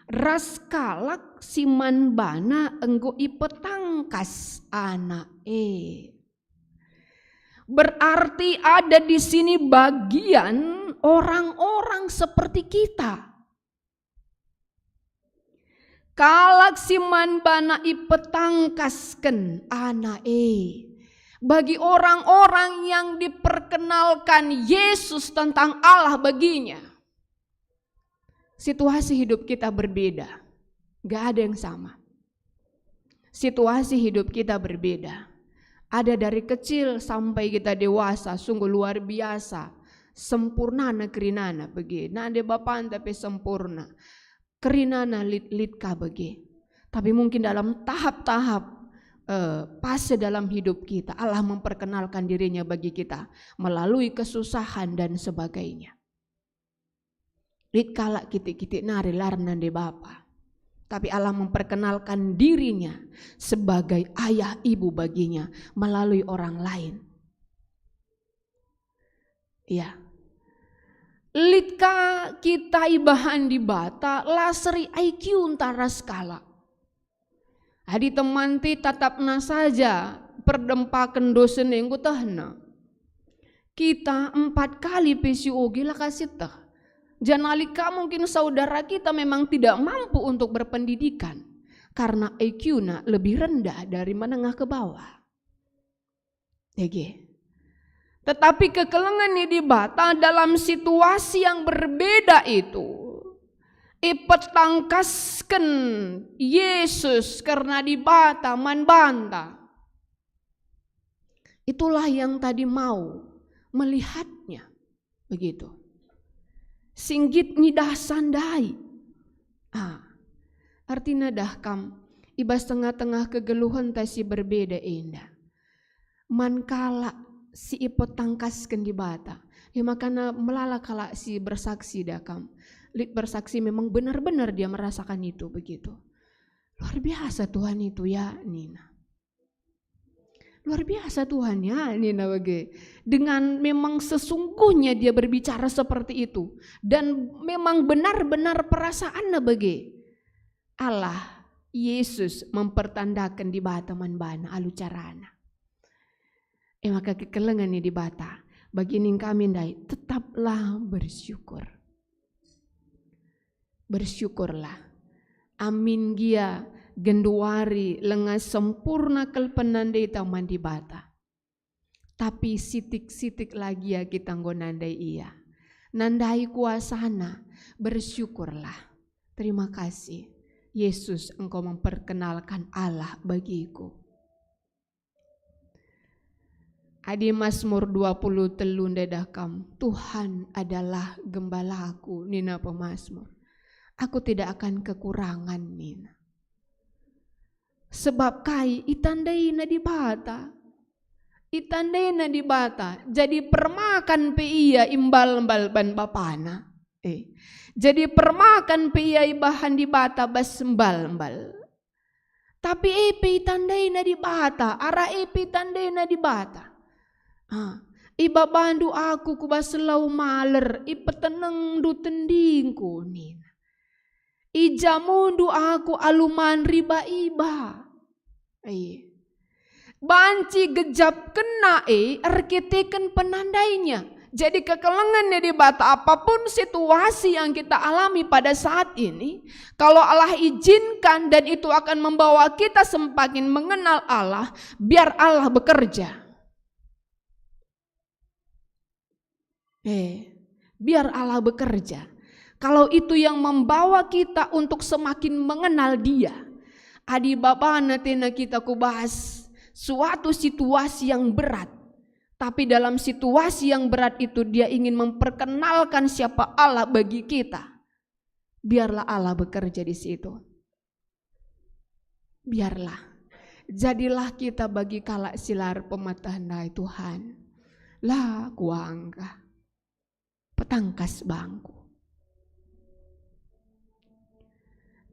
Ras kalak si man bana enggo ipetangkas Anak e. Berarti ada di sini bagian orang-orang seperti kita. Kalak si man bana ipetangkasken Anak e. Bagi orang-orang yang diperkenalkan Yesus tentang Allah baginya, situasi hidup kita berbeda. Gak ada yang sama. Situasi hidup kita berbeda. Ada dari kecil sampai kita dewasa, sungguh luar biasa. Sempurnana kerinana bage. Nande bapanta pe sempurna. Kerinana lit-lit ka bage. Tapi mungkin dalam tahap-tahap eh, fase dalam hidup kita. Allah memperkenalkan dirinya bagi kita melalui kesusahan dan sebagainya. Lit kalak kitik-kitik nari la nande bapa. Tapi Allah memperkenalkan dirinya sebagai ayah ibu baginya melalui orang lain. Ya. Lit ka kita ibahan Dibata la seri I Q ntara sekalak. Adi teman ti tatapna saja perdempaken dosen enggo tehna. Kita empat kali pe si oge la ka sieteh. Janah lit ka mungkin saudara kita memang tidak mampu untuk berpendidikan karena I Q-na lebih rendah dari menengah ke bawah. Dage. Tetapi kekelengen ni Dibata dalam situasi yang berbeda itu ipetangkasken Yesus kerna Dibata man banta. Itulah yang tadi mau melihatnya. Begitu. Si nggit ngidah sandai. Ah, artina dah kam i bas tengah-tengah kegeluhenta si berbeda enda. Man kalak si ipetangkasken Dibata. E maka melala kalak si bersaksi dah kam. Lit bersaksi memang benar-benar dia merasakan itu begitu. Luar biasa Tuhan itu ya, nina. Luar biasa Tuhan ya, nina bage. Dengan memang sesungguhnya dia berbicara seperti itu. Dan memang benar-benar perasaanna bage. Allah, Yesus mempertandaken Dibata man bana alu carana. E maka kekelengen ni Dibata, bagi ning kami ndai, tetaplah bersyukur. Bersyukurlah. Amin gia genduari langa sempurna kal penandai ta man Dibata. Tapi sitik-sitik la gia kita enggo nandai Ia. Nandai kuasaNa, bersyukurlah. Terima kasih, Yesus engkau memperkenalkan Allah bagiku. Adi Mazmur dua puluh telu ndedah kam, "Tuhan adalah gembalaku," nina pemazmur. "Aku tidak akan kekurangan," nina. Sebab kai? Itandaina Dibata. Itandaina Dibata. Jadi permakan pe ia imbal-mbal ban bapana. Eh. Jadi permakan pe ia ibahan Dibata bas mbal-mbal. Tapi e pe itandaina Dibata, arah e pe itandaina Dibata. Ah, ibabandu aku ku bas lau maler, ipetenengndu tendingku, nina. Ijamundu aku alu man riba-iba. Iya. Banci gejapkenna e erkiteken penandainya. Jadi kekelengen ni Dibata, apapun situasi yang kita alami pada saat ini, kalau Allah izinkan dan itu akan membawa kita semakin mengenal Allah, biar Allah bekerja. Eh, biar Allah bekerja. Kalau itu yang membawa kita untuk semakin mengenal Dia. Adi bapana tena kita ku bas suatu situasi yang berat. Tapi dalam situasi yang berat itu Dia ingin memperkenalkan siapa Allah bagi kita. Biarlah Allah bekerja di situ. Biarlah. Jadilah kita bagi kalak si la erpemeteh ndai, Tuhan. La kuangka. Petangkas bangku.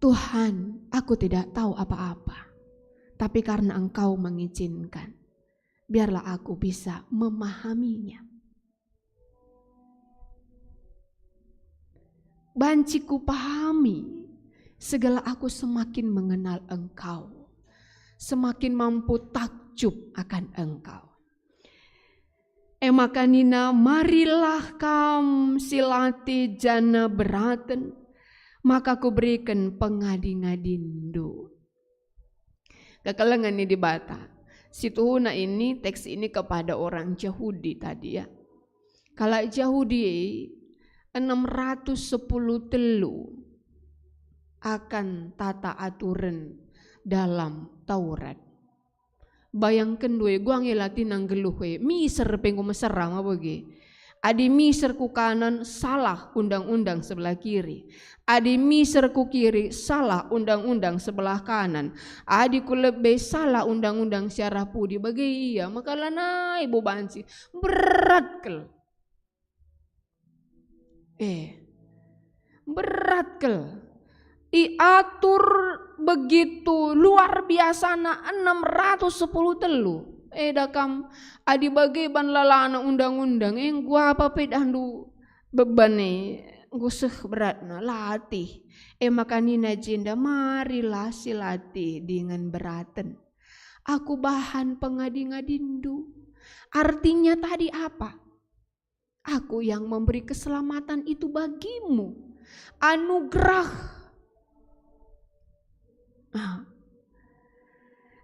Tuhan, aku tidak tahu apa-apa, tapi karena Engkau mengizinkan, biarlah aku bisa memahaminya. Banci kupahami, segala aku semakin mengenal Engkau, semakin mampu takjub akan Engkau. E maka nina, "Marilah kam si latih janah beraten, maka kuberiken pengadi-ngadindu." Kekelengen ni Dibata. Situhuna ini, teks ini kepada orang Jahudi tadi, ya. Kalak Jahudi enam ratus sepuluh telu akan tata aturen dalam Taurat. Bayangken due, guang e latihna nggeluh e, miser pe enggo mesera maba ge. Adi miser ku kanan, salah undang-undang sebelah kiri. Adi miser ku kiri, salah undang-undang sebelah kanan. Adi ku lebe, salah undang-undang si arah pudi. Bage ia, maka lanai bo banci. Berat kal. Eh, berat kal. Iatur begitu luar biasana enam ratus sepuluh telu. Eda kam, adi bage ban lalana undang-undang, eh, enggo apa pe dahndu beban e, enggo seh beratna, latih. E maka nina jenda, marilah silatih dingen beraten. Aku bahan pengadi-ngadindu. Artinya tadi apa? Aku yang memberi keselamatan itu bagimu. Anugerah. Ah.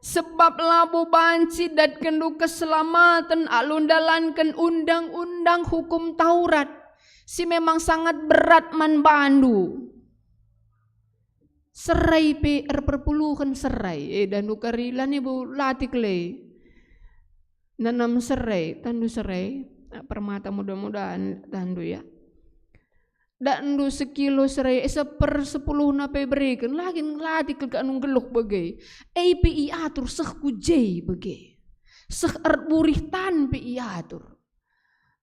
Sebab labo banci datkenndu keselamaten alu ndalanken undang-undang hukum Taurat, si memang sangat berat man bandu. Serai pe erperpuluhen serai, eh, dahndu kari la nibu latih le. Nanam serai, tandu serai, ah, permata mudah-mudahan tandu ya. Dahndu sekilo serai, eh, sepersepuluhna pe bereken, la kin latih kal ka anu nggeluh bage. E pe iatur seh ku je bage. Seh erburih tan pe iatur.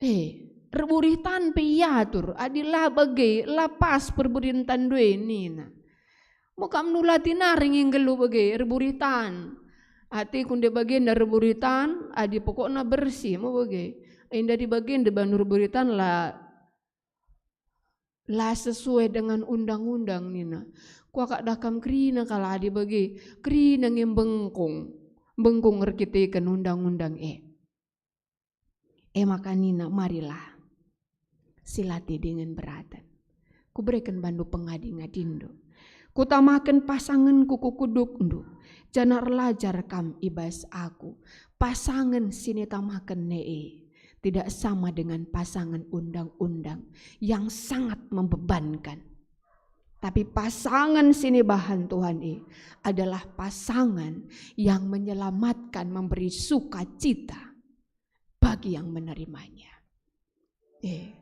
Eh, erburih tan pe iatur, adi la bage, la pas perburihen tandu e nina. Mo kam nulati nari nge nggeluh bage, erburih tan. Ateku nde bagenda erburih tan, adi pokokna bersih mo bage. Enda di bagenda bandu erburih tan la, la sesuai dengan undang-undang nina. Kuakap dah kam kerina kal adi bage, kerina nge mbengkung, mbengkung erkiteken undang-undang e. E maka nina, marilah, silatih dingen beraten. Kubereken bandu pengadi-ngadindu. Kutamaken pasangenku ku kudukndu, janah erlajar kam i bas aku. Pasangen si nitamaken e tidak sama dengan pasangen undang-undang yang sangat membebankan. Tapi pasangan si nibahan Tuhan e adalah pasangan yang menyelamatkan, memberi sukacita bagi yang menerimanya. Eh,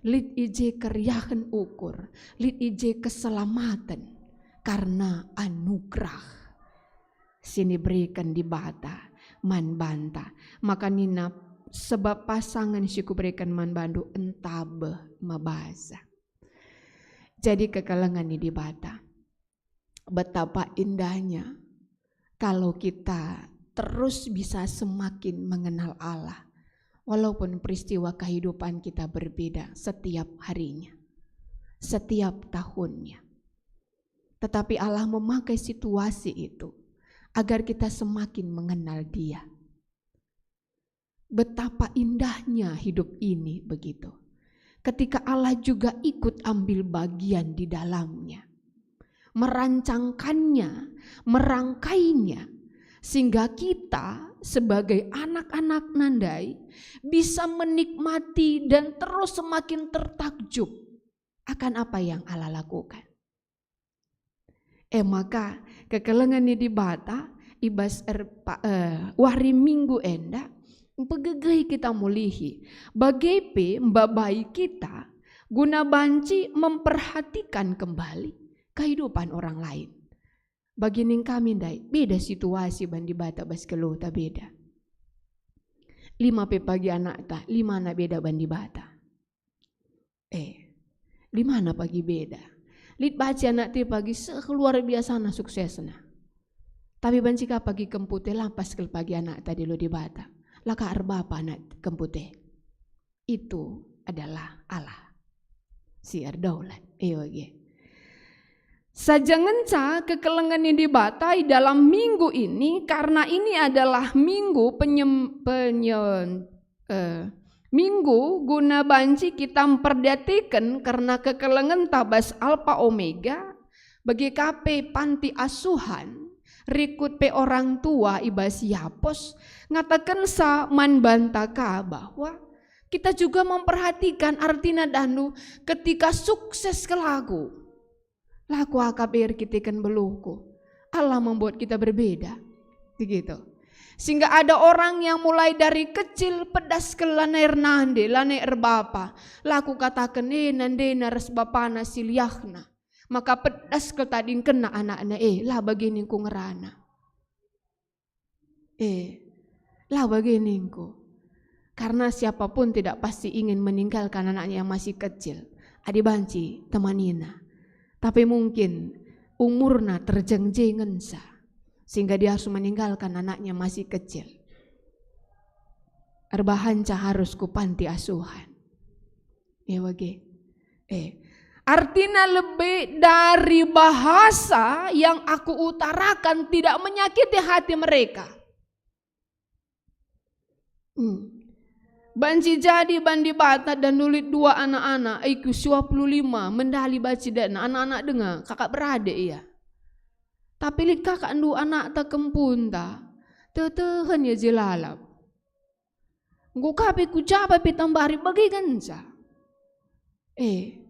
lit i je keriahen ukur, lit i je keselamaten karena anugerah si niberiken Dibata man banta. Maka nina, sebab pasangen si kubereken man bandu entabeh mebaza. Jadi kekelengen ni Dibata. Betapa indahnya kalau kita terus bisa semakin mengenal Allah, walaupun peristiwa kehidupan kita berbeda setiap harinya, setiap tahunnya. Tetapi Allah memakai situasi itu agar kita semakin mengenal Dia. Betapa indahnya hidup ini begitu. Ketika Allah juga ikut ambil bagian di dalamnya, merancangkannya, merangkainya, sehingga kita sebagai anak-anak nandai bisa menikmati dan terus semakin tertakjub akan apa yang Allah lakukan. E maka, kekelengen ni Dibata i bas erpa-, eh, wari Minggu enda, mpegegehi kita mulihi, bage pe mbabai kita guna banci memperhatikan kembali kehidupan orang lain. Bagi ning kami ndai, beda situasi ban Dibata bas keluhta beda. Lima pe pagi anakta, limana beda ban Dibata. Eh, limana pagi beda. Lit banci anakta pagi seh luar biasana suksesna. Tapi banci ka pagi kempute lampas kal pagi anakta dielo Dibata. La ka erbapa anak kempute. Itu adalah Allah si erdaulat. Ewa ge. Saja ngenca kekelengen ni Dibata i dalam minggu ini, karena ini adalah minggu penyem-, penye-, eh, minggu guna banci kita mperdiateken kerna kekelengenta bas Alpa Omega, bage ka pe panti asuhan, rikut pe orang tua i bas Yapos, ngatakensa man banta ka bahwa kita juga memperhatikan artina dahndu ketika sukses kal aku. La kuakap e erkiteken beluhku. Allah membuat kita berbeda. Begitu. Sehingga ada orang yang mulai dari kecil pedas kal lanai ernande, lanai erbapa. La kukataken e nandena ras bapana si liahna. Maka pedas kal tadingkenna anakna e, la bage ningku ngerana. Eh, la bage ningku. Karena siapapun tidak pasti ingin meninggalkan anaknya yang masih kecil. Adi banci temanina. Tapi mungkin umurna terjeng-jengensa. Sehingga dia harus meninggalkan anaknya masih kecil. Erbahanca harus ku panti asuhan. Ya bage. Eh, artina lebe dari bahasa yang aku utarakan tidak menyakiti hati mereka. Hmm. Banci jadi bandi bata dan nulit dua anak-anak, iku siwa puluh lima, mendali banci dana anak-anak denga, kakak beradik ia. Tapi lit kakak ndu anakta kempunta, tetehen ia je lalap. Enggo ka pe ku jaba pe tambari bage ngenca. Eh,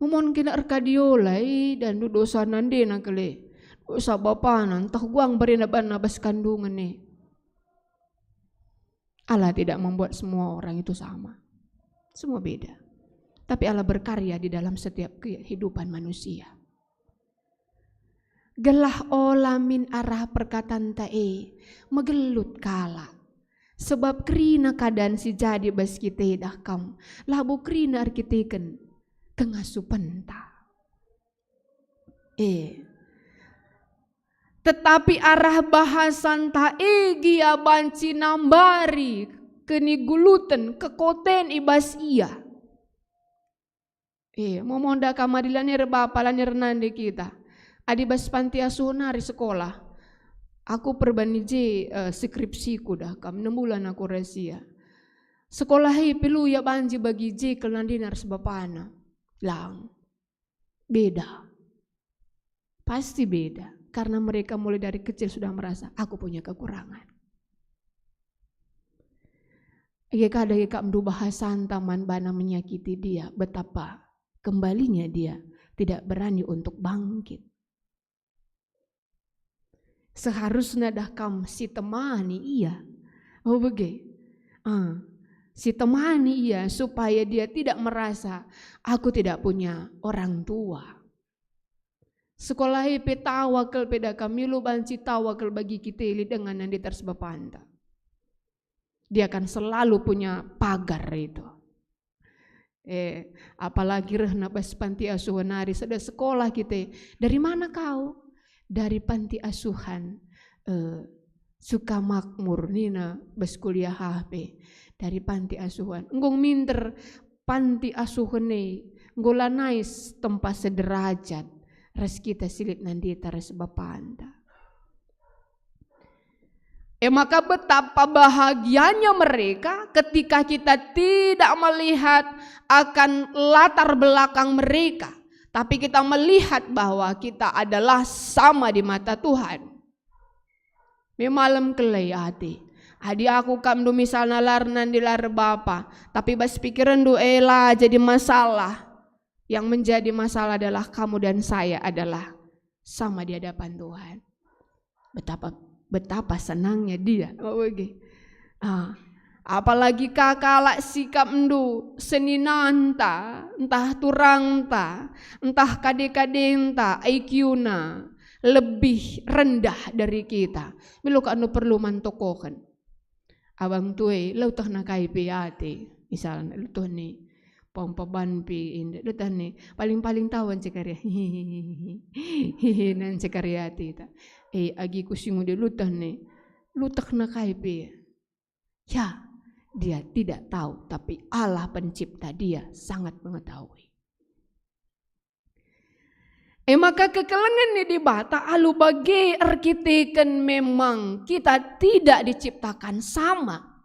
memon kena erkadiola i dan dosa nandena kele. Dosa bapana, ntah guang barena banna bas kandungen e. Allah tidak membuat semua orang itu sama. Semua beda. Tapi Allah berkarya di dalam setiap kehidupan manusia. Gelah ola min arah perkatanta e, megelut kalak. Sebab kerina keadaan si jadi bas kita dah kam, labo kerina erkiteken kengasupenta. E. Tetapi arah bahasanta e gia banci nambari keniguluten, kekoten i bas ia. Eh, momonda kam adi lanai erbapa, lanai ernande kita. Adi bas panti asuh nari sekolah. Aku perbani je, eh, skripsiku dah kam, enem bulan aku rasia. Sekolah i pilu ia banci bagi je kal nandena ras bapana. Lang. Beda. Pasti beda, karena mereka mulai dari kecil sudah merasa, "Aku punya kekurangan." Age ka dage kap ndu bahasanta man bana menyakiti dia, betapa kembalinya dia tidak berani untuk bangkit. Seharusna dah kam si temani ia. Oh, bage. Ah, si temani ia supaya dia tidak merasa, "Aku tidak punya orang tua." Sekolah i pe tawa kal pe dah kam, milu banci tawa kal bagi kita lit denga nandeta ras bapanta. Dia akan selalu punya pagar itu. Eh, apalagi rehna bas panti asuhan nari sada sekolah kita. "Dari mana kau?" "Dari panti asuhan, eh, Sukamakmur," nina bas kuliah ah pe. "Dari panti asuhan." Enggo minder panti asuhen e, enggo lanai s-, tempa sederajat ras kita si lit nandeta ras bapanta. E maka betapa bahagianya mereka ketika kita tidak melihat akan latar belakang mereka, tapi kita melihat bahwa kita adalah sama di mata Tuhan. Me malem kal e ate. Adi aku kap ndu misalna la ernande la erbapa, tapi bas pikerenndu e la jadi masalah. Yang menjadi masalah adalah kamu dan saya adalah sama di hadapan Tuhan. Betapa, betapa senangnya dia. Oh, oke. Ah, apalagi ka kalak si kap ndu seninanta, ntah turangta, ntah kade-kadenta, I Q-na lebih rendah dari kita. Milo kap ndu perlu man tokohen. Abang tue, la utehna kai pe ate. Misalna, la utehna pom paban pe enda, la utehna, paling-paling tau nce kari. Nance kari ate ta. Eh, agi ku si nguda la utehna, la utehna kai pe. Ya, dia tidak tahu, tapi Allah pencipta dia sangat mengetahui. E maka kekelengen ni Dibata alu bage erkiteken memang kita tidak diciptakan sama.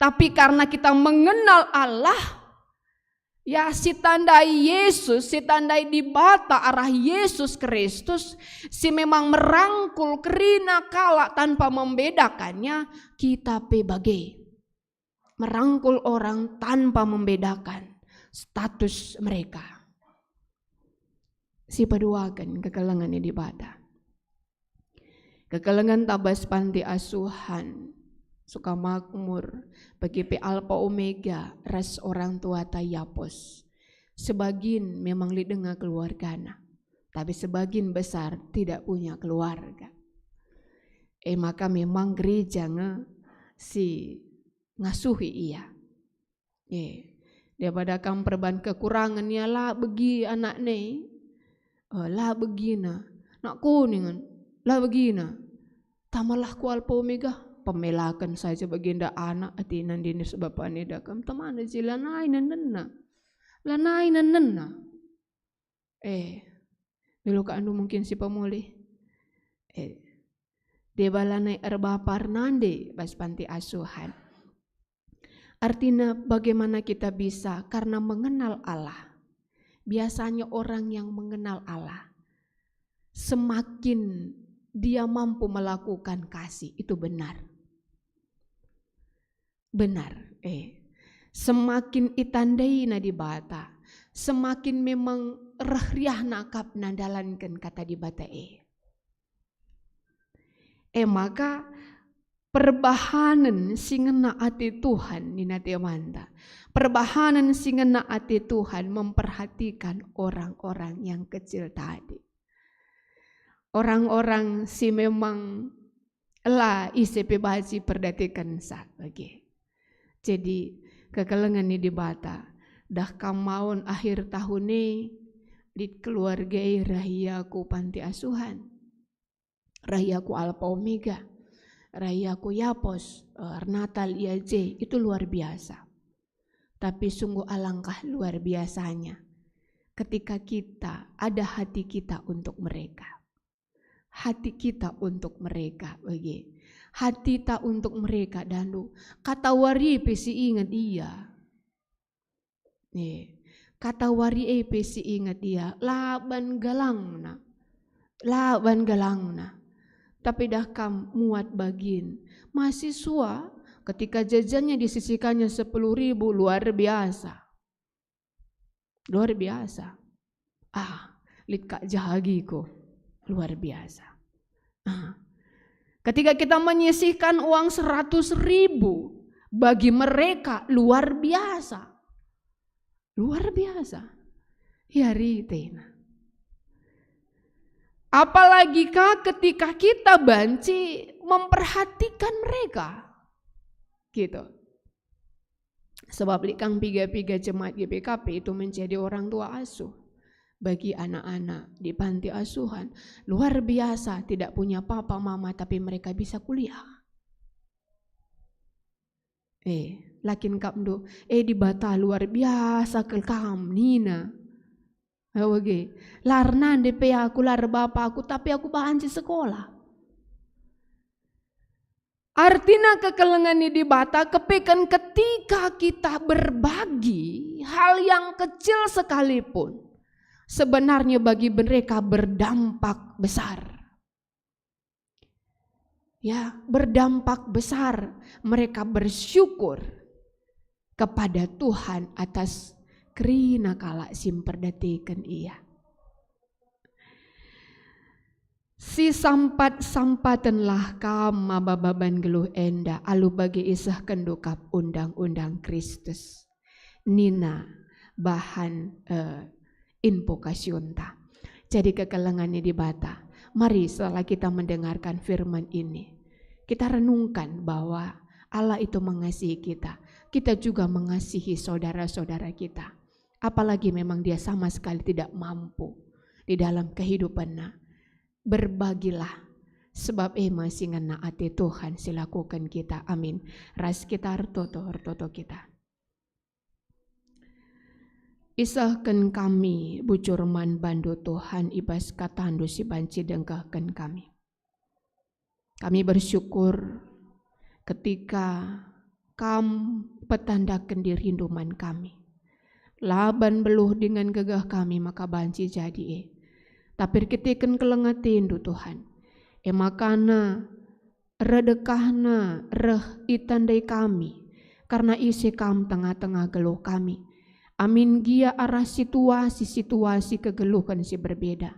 Tapi karena kita mengenal Allah, ya, sitandai Yesus, sitandai Dibata arah Yesus Kristus, si memang merangkul kerina kalak tanpa membedakannya, kita pe bage. Merangkul orang tanpa membedakan status mereka. Sipaduaken kekelengen ni Dibata. Kekelengen tabas panti asuhan, Sukamakmur, bagi pe Alpa Omega ras orang tuata Yapos. Sebagin memang lit denga keluargana, tapi sebagin besar tidak punya keluarga. E maka memang gereja nge si ngasuhi ia. E, daripada kam perban kekurangen ia la begi anakna e, e, la begina. Nak kuningen, la begina. Tamalah ku Alpa Omega, pemelaken saja bagenda anak atina ndini sebab aneda kam temana je lanai nenenna. Lanai nenenna. Eh, dulu ka anu mungkin si pemulih. Eh, deba lanai erbapa ernande bas panti asuhan. Artinya bagaimana kita bisa, karena mengenal Allah. Biasanya orang yang mengenal Allah, semakin dia mampu melakukan kasih, itu benar. Benar, eh. Semakin itandaina Dibata, semakin memang reh riahna akapna ndalanken kata Dibata e. E maka, perbahanen si ngena ate Tuhan nina temanta. Perbahanen si ngena ate Tuhan memperhatikan orang-orang yang kecil tadi. Orang-orang si memang la ise pe banci perdatikensa bage. Jadi, kekelengen ni Dibata, dah kam maun akhir tahun e, lit keluarga e reh ia ku panti asuhan, reh ia ku Alpa Omega, reh ia ku Yapos, eh, ernatal ia je, itu luar biasa. Tapi sungguh alangkah luar biasanya ketika kita ada hati kita untuk mereka. Hati kita untuk mereka, bage. Hati ta untuk mereka, dandu. Kata wari pe si inget ia. Eh, kata wari e pe si inget ia, la ban galangna. La ban galangna. Tapi dah kam muat bagin. Mahasiswa, ketika jajannya disisihkannya sepuluh ribu, luar biasa. Luar biasa. Ah, lit kak jahagi ko. Luar biasa. Ah. Ketika kita menyisihkan uang seratus ribu, bagi mereka luar biasa. Luar biasa. Ya, ritena. Apalagi ka ketika kita banci memperhatikan mereka. Gitu. Sebab lit kang piga-piga jemaat G B K P itu menjadi orang tua asuh bagi anak-anak di panti asuhan. Luar biasa, tidak punya papa mama, tapi mereka bisa kuliah. Eh, la kin kapndu, eh, Dibata luar biasa kal kam, nina. Bage, la ernande pe aku, la erbapa aku, tapi aku banci sekolah. Artina kekelengen ni Dibata kepeken ketika kita berbagi hal yang kecil sekalipun, sebenarnya bagi mereka berdampak besar. Ya, berdampak besar. Mereka bersyukur kepada Tuhan atas kerina kalak si mperdatiken ia. Sisampat-sampatenlah kam maba baban geluh enda alu bage isehkenndu kap undang-undang Kristus, nina bahan, eh, invokasiunta. Jadi kekelengen ni Dibata, mari setelah kita mendengarkan firman ini, kita renungkan bahwa Allah itu mengasihi kita. Kita juga mengasihi saudara-saudara kita. Apalagi memang dia sama sekali tidak mampu di dalam kehidupanna. Berbagilah, sebab e me si ngena ate Tuhan si lakuken kita. Amin. Ras kita ertoto, ertoto kita. Isehken kami bujur man bandu, Tuhan, i bas katandu si banci dengkehken kami. Kami bersyukur ketika Kam petandaken dirindu man kami. La ban beluh dingen gegeh kami maka banci jadi e, tapi erkiteken keleng atendu, Tuhan. E makana redekahna reh itandai kami, kerna ise Kam tengah-tengah geluh kami. Amin gia arah situasi-situasi kegeluhen si berbeda.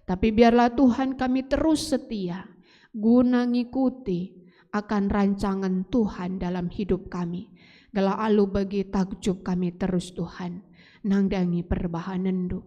Tapi biarlah Tuhan kami terus setia, guna ngikuti akan rancangen Tuhan dalam hidup kami, gelah alu bage takjub kami terus, Tuhan, nandangi perbahanenNdu.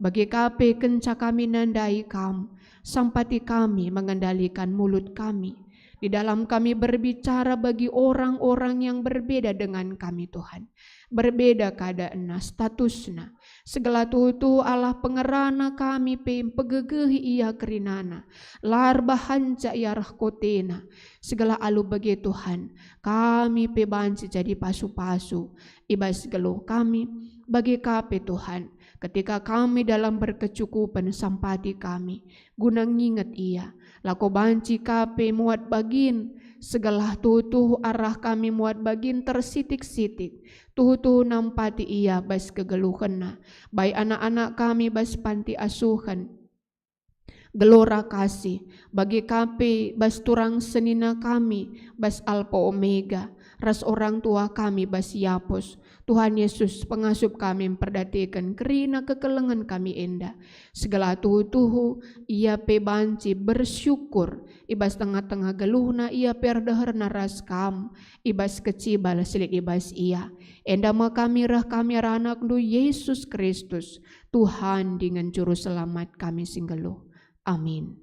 Bage ka pe kenca kami nandai Kam, sampati kami mengendalikan mulut kami. Di dalam kami berbicara bagi orang-orang yang berbeda dengan kami, Tuhan. Berbeda keadaanna, statusna. Segelah tuhu-tuhu Allah pengerana kami pe mpegegehi ia kerinana. La erbahanca ia reh kotena. Segelah alu bage, Tuhan, kami pe banci jadi pasu-pasu i bas geluh kami. Bage ka pe, Tuhan, ketika kami dalam berkecukupen, sampati kami guna nginget ia. Lako banci ka pe muat bagin, segelah tuhu-tuhu arah kami muat bagin tersitik-sitik, tuhu-tuhu nampati ia bas kegeluhenna. Bai anak-anak kami bas panti asuhen, gelora kasih, bage ka pe bas turang senina kami bas Alpa Omega, ras orang tua kami bas Yapus. Tuhan Yesus, pengasup kami mperdateken kerina kekelengen kami enda. Segelah tuhu-tuhu, ia pe banci bersyukur i bas tengah-tengah geluhna, ia pe erdeherna ras Kam i bas kecibal si lit i bas ia. Enda me kami reh kami arah AnakNdu Yesus Kristus, Tuhan dingen Juru Selamat kami si nggeluh. Amin.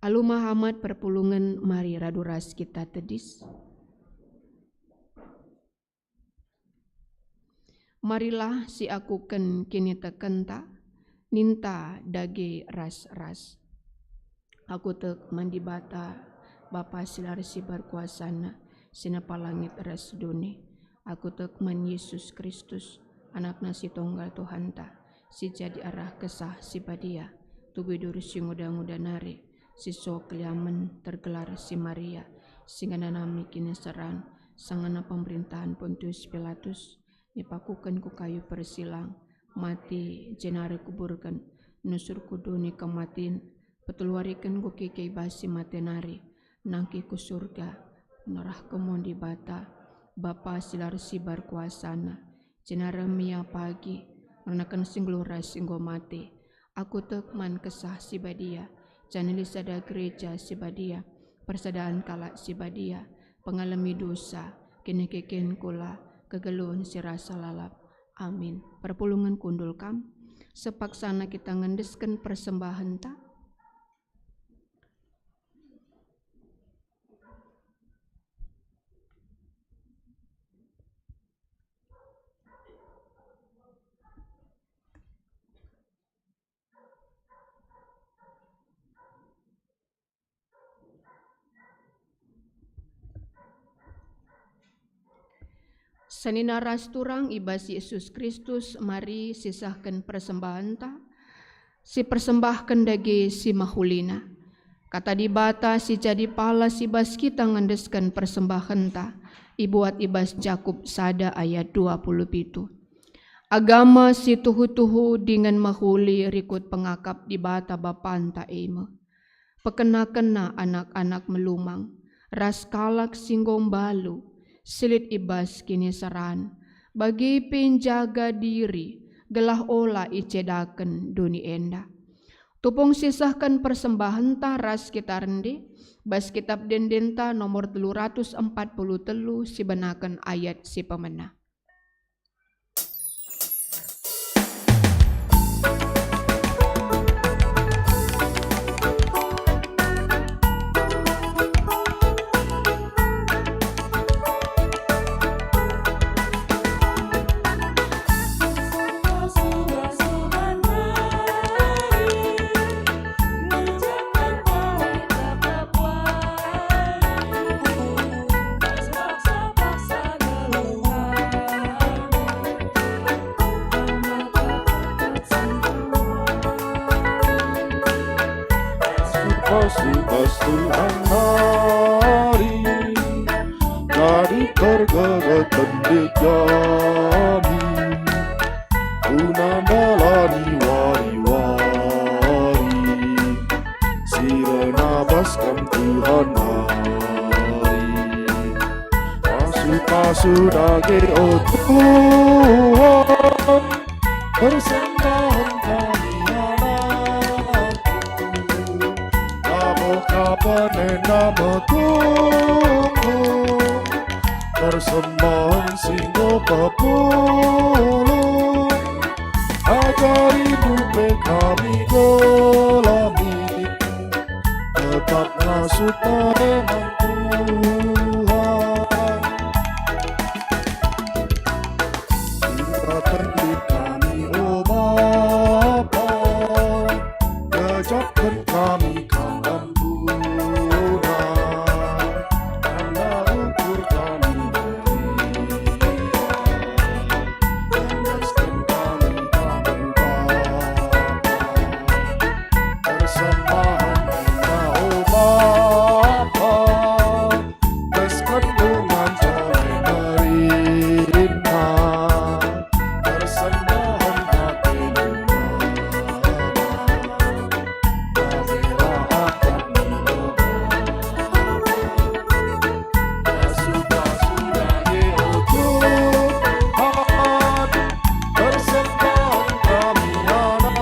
Alu mehamat perpulungen, mari radu ras kita tedis. Marilah siakuken kinitekenta, ninta dage ras-ras. Aku tek man Dibata, Bapa si la ersibar kuasana, si nepa langit ras doni. Aku tek man Yesus Kristus, AnakNa si Tunggal Tuhanta, si jadi arah Kesah Si Badia, tubuh duri si nguda-nguda nari, si so keliamen tergelar si Maria, si ngenanami kiniseran, sangana pemerintahan Pontius Pilatus, ipakuken ku kayu persilang, mati, jenari kuburken, nusur ku doni kematin, peteluariken ku keke i bas si mate nari, nangkih ku Surga, nerahken man Dibata, Bapa si la ersibar kuasana, jenari ia pagi, ngeranaken si nggeluh ras si enggo mate. Aku tek man Kesah Si Badia, janah lit sada gereja si badia, persadan kalak si badia, pengalemi dosa, kinekeken kula, kegeluhen si rasa lalap. Amin. Perpulungen kundul kam, sepaksana kita ngendesken persembahenta. Senina ras turang i bas Yesus Kristus, mari sisahken persembahenta, sipersembahken dage si mehulina. Kata Dibata si jadi pala si bas kita ngendesken persembahenta, ibuat i bas Jakup sada ayat dua puluh pitu. Agama si tuhu-tuhu dingen mehuli rikut pengakap Dibata Bapanta e me. Pekena-kena anak-anak melumang, ras kalak si enggo mbalu, si lit i bas kiniseran, bage pe njaga diri, gelah ola icedaken doni enda. Tupung sisehken persembahenta ras kita rende, bas Kitap Ende-endenta nomor telu ratus empat puluh telu sibenaken ayat si pemena. Pasu-pasu nari, jadi pergegeten lit kami. Guna ndalani wari-wari si rena bas Kam Tuhan nari. Pasu-pasu dage, o Tuhan, persembahen kami anakku. Panena metunggung, persembahen si enggo pepulung, ajari pe kami gelami, tetap ngasup man Tuhan. Enda tendit kami, o Bapa, gejapken kami kam Tuhan, enda ukur kami, tendasken kami kam Bapa. Persembahen enda, o Bapa, tes kandungan jolai merinna, persembahen bage nina, bage rahatna, o Bapa. Pasu-pasu dage, o Tuhan, persembahen kami anakmu.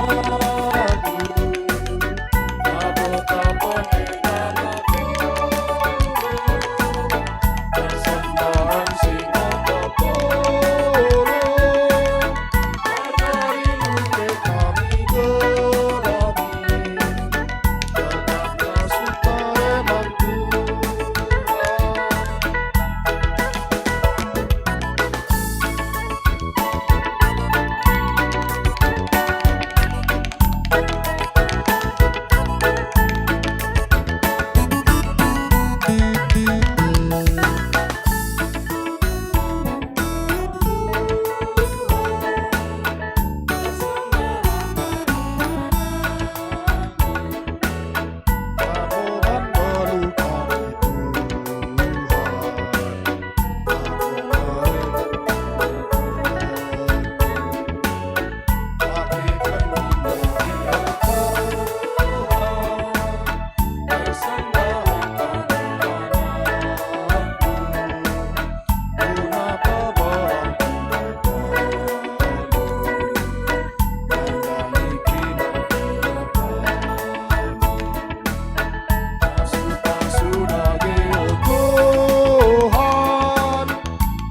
Pasu-pasu dage, o Tuhan,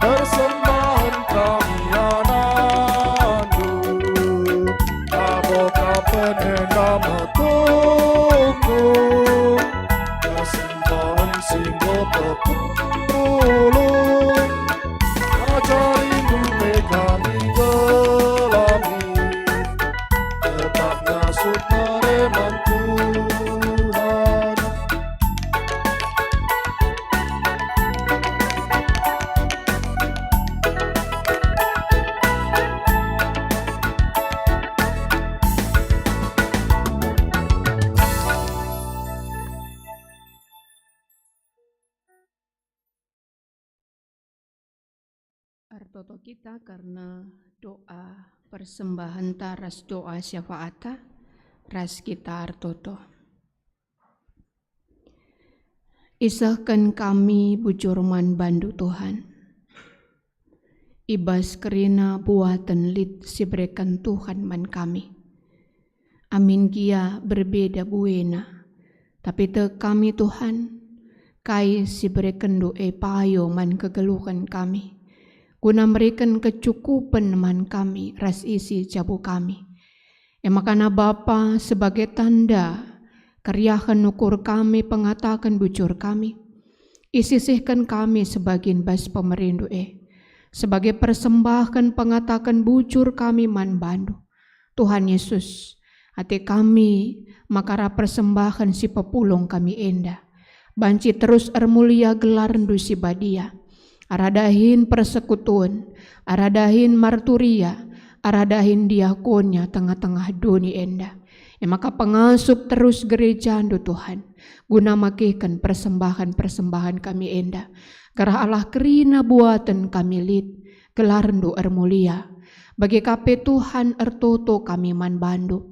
persembahen kami anakmu, labo ka penenda metunggung, persembahen si enggo pepulung, ajarindu pe kami gelami, tetap ngasup man Tuhan. Ertoto kita kerna doa persembahenta ras doa syafaata, ras kita ertoto. Isehken kami bujur man bandu, Tuhan. I bas kerina buaten lit si bereken Tuhan man kami. Amin gia berbeda buena, tapi tek kami, Tuhan, kai si berekenndu e payo man kegeluhen kami, guna mereken kecukupen man kami ras isi jabu kami. E makana Bapa, sebagai tanda keriahen ukur kami pengataken bujur kami, isisihken kami sebagian bas pemerindu e, sebagai persembahen pengataken bujur kami man bandu. Tuhan Yesus, ate kami maka arah persembahen si pepulung kami enda, banci terus ermulia gelarndu si badia, arah dahin persekutuen, arah dahin marturia, arah dahin diakonia tengah-tengah doni enda. E maka pengasup terus gerejandu, Tuhan, guna makeken persembahen-persembahen kami enda. Gerah Allah kerina buaten kami lit, gelarndu ermulia. Bage ka pe Tuhan ertoto kami man bandu.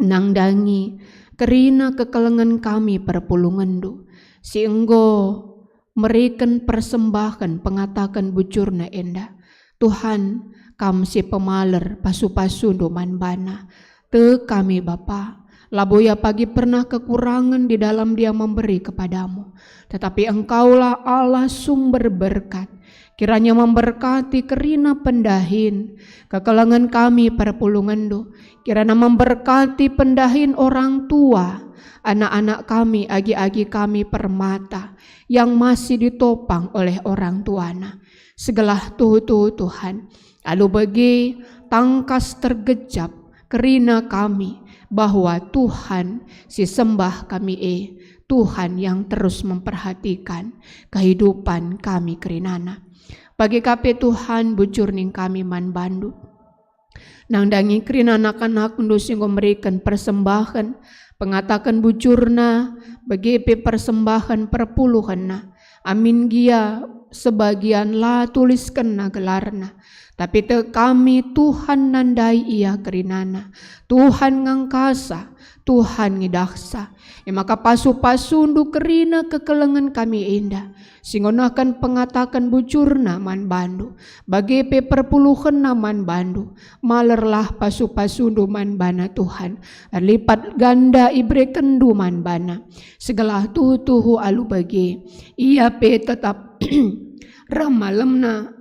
Nandangi kerina kekelengen kami perpulungenndu, si enggo mereken persembahen pengataken bujurna enda. Tuhan, kam si pemaler pasu-pasundu man bana. Tek kami, Bapa, Labo ia pagi pernah kekurangen di dalam dia memberi kepadamu. Tetapi Engkaulah Allah sumber berkat. Kiranya memberkati kerina pendahin kekelengen kami perpulungenndu. Kirana memberkati pendahin orang tua, anak-anak kami, agi-agi kami permata yang masih ditopang oleh orang tuana. Segelah tuhu-tuhu Tuhan, alu bage tangkas tergejap kerina kami bahwa Tuhan si sembah kami e, Tuhan yang terus memperhatikan kehidupan kami kerinana. Bage ka pe Tuhan, bujur ning kami man bandu. Nandangi kerina anak-anakndu si enggo meriken persembahen, pengataken bujurna, bage pe persembahen perpuluhenna. Amin gia sebagian la tuliskenna gelarna, tapi tek kami Tuhan nandai ia kerinana. Tuhan ngangkasa, Tuhan ngidahsa. E maka pasu-pasundu kerina kekelengen kami enda, si ngenehken pengataken bujurna man bandu, bage pe perpuluhenna man bandu. Malerlah pasu-pasundu man bana Tuhan, erlipat ganda iberekenndu man bana. Segelah tuhu-tuhu alu bage, ia pe tetap reh malemna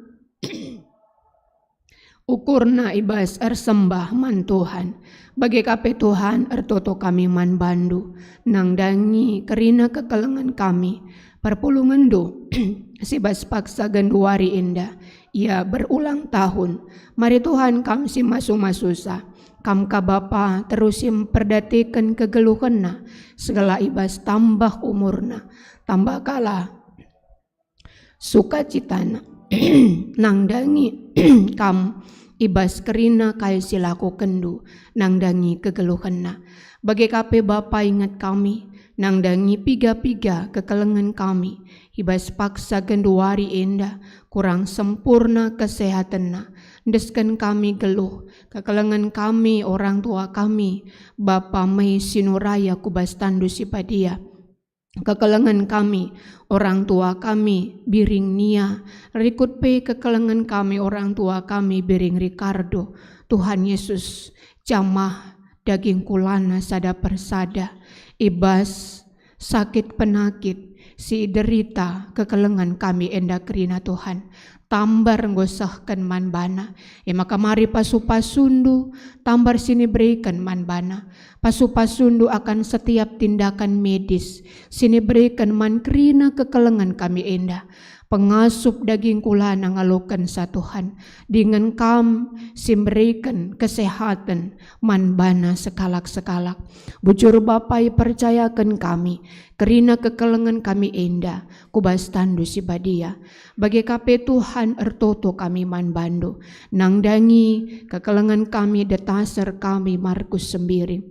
ukurna i bas ersembah man Tuhan. Bage ka pe Tuhan, ertoto kami man bandu, nandangi kerina kekelengen kami, perpulungenndu si bas paksa genduari enda, ia berulang tahun. Mari Tuhan, Kam si masu-masusa, Kam ka Bapa terusi mperdateken kegeluhenna, segelah i bas tambah umurna, tambah kala sukacitana. Nandangi Kam i bas kerina kai si lakokenndu, nandangi kegeluhenna. Bage ka pe Bapa, inget kami, nandangi piga-piga kekelengen kami i bas paksa genduari enda, kurang sempurna kesehatenna. Endesken kami geluh, kekelengen kami, orang tua kami, Bapa, mei sinuraya ku bas tanNdu si badia. Kekelengen kami, orang tua kami, biring Nia, rikut pe kekelengen kami, orang tua kami, biring Ricardo. Tuhan Yesus, jamah daging kulana sada persada, i bas sakit penakit si iderita kekelengen kami enda kerina, Tuhan. Tambar enggo sehken man bana. E maka mari pasu-pasundu tambar si nibereken man bana. Pasu-pasundu akan setiap tindakan medis si nibereken man kerina kekelengen kami enda. Pengasup daging kulana ngalokensa, Tuhan, dingen Kam si mbereken kesehaten man bana sekalak-sekalak. Bujur Bapa, ipercayaken kami kerina kekelengen kami enda ku bas tanNdu si badia. Bage ka pe Tuhan, ertoto kami man bandu, nandangi kekelengen kami, detaser kami Markus Sembiring.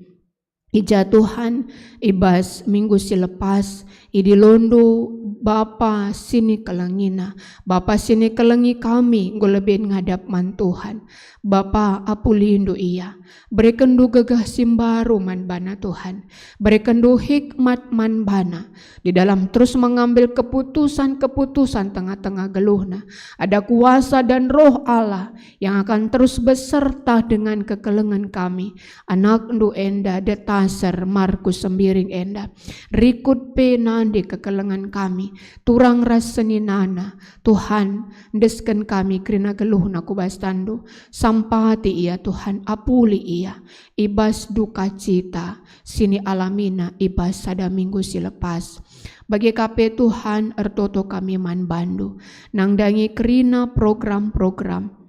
I ja Tuhan, i bas minggu si lepas, idilondu Bapa si nikelengina, Bapa si nikelengi kami enggo leben ngadap man Tuhan. Bapa, apulindu ia, berekenndu gegeh si mbaru man bana, Tuhan. Berekenndu hikmat man bana di dalam terus mengambil keputusan-keputusan tengah-tengah geluhna. Ada kuasa dan Roh Allah yang akan terus beserta dengan kekelengen kami, anakndu enda, detaser Markus Sembiring enda. Rikut pe nande kekelengen kami, turang ras seninana. Tuhan, endesken kami kerina geluhna ku bas tanNdu. Sampati ia, Tuhan, apuli ia i bas dukacita si nialamina i bas sada minggu si lepas. Bage ka pe Tuhan, ertoto kami man bandu, nandangi kerina program-program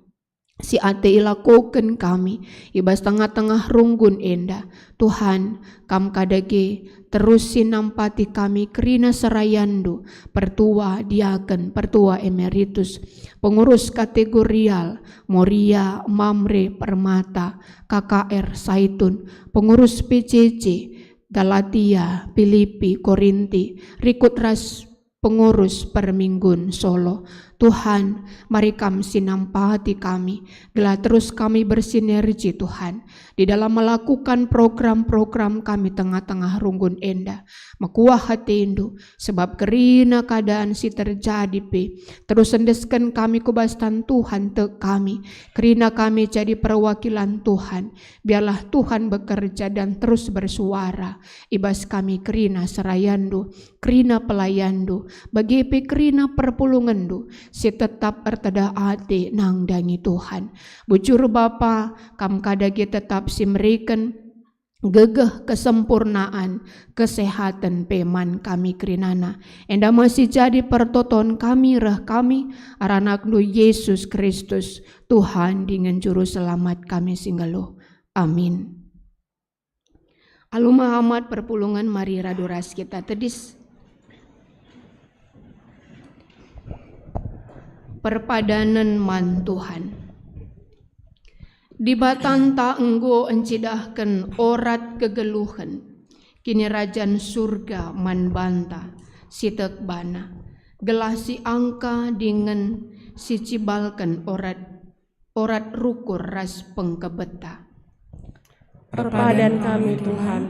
si ate ilakoken kami i bas tengah-tengah runggun enda. Tuhan, Kam ka dage terusi nampati kami kerina serayandu, pertua diaken, pertua emeritus, pengurus kategorial, Moria, Mamre, Permata, K K R, Saitun, pengurus P C C, Galatia, Pilipi, Korinti, rikut ras pengurus perminggun Solo. Tuhan, mari Kam sinampati kami, gelah terus kami bersinergi, Tuhan, di dalam melakukan program-program kami tengah-tengah runggun enda. Mekuah ateNdu, sebab kerina keadaan si terjadi pe terus endesken kami ku bas tan Tuhan tek kami. Kerina kami jadi perwakilan Tuhan. Biarlah Tuhan bekerja dan terus bersuara i bas kami kerina serayanNdu, kerina pelayanNdu, bage pe kerina perpulungenNdu si tetap ertedah ate nandangi Tuhan. Bujur Bapa, Kam ka dage tetap si mereken gegeh, kesempurnaan, kesehaten pe man kami kerinana. Enda me si jadi pertoton kami reh kami, arah AnakNdu Yesus Kristus, Tuhan dingen Juru Selamat kami si nggeluh. Amin. Alu mehamat perpulungen, mari radu ras kita tedis. Perpadanen man Tuhan. Dibatanta enggo encidahken orat kegeluhen Kinirajan Surga man banta si tek baNa, gelah siangka dingen sicibalken orat orat rukur ras pengkebetta. Erpadan kami, Tuhan,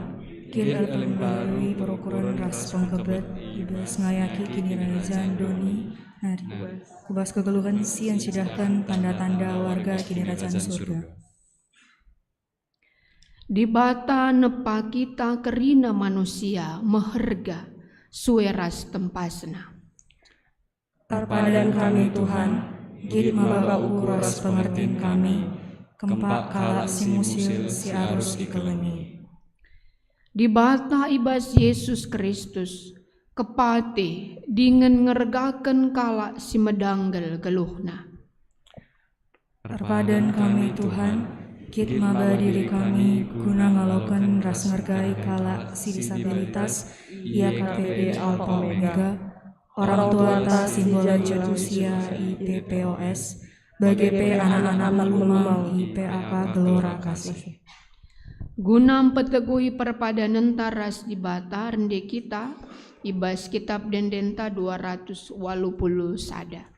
kin erpembarui perukuren ras pengkebet i bas ngayaki Kinirajan doni nari, ku bas kegeluhen si encidahken tanda-tanda warga Kinirajan Surga. Dibata nepa kita kerina manusia meherga sue ras tempasna. Erpadan kami, Tuhan, git maba ukur ras pengertin kami, kempak kalak si musil si arus ikelengi. Dibata i bas Jesus Kristus, kepate dingen ngergaken kalak si medanggel geluhna. Erpadan kami, Tuhan, git maba diri kami guna ngaloken ras ngergai kalak si disabilitas, ia K P D Alpha Omega, orang tuanta si enggo lanjut usia i P P O S, bage pe anak-anak melumang i P A K Gelora Kasih. Guna mpeteguhi perpadanenta ras Dibata, rende kita i bas Kitab Ende-endenta dua ratus walu puluh sada.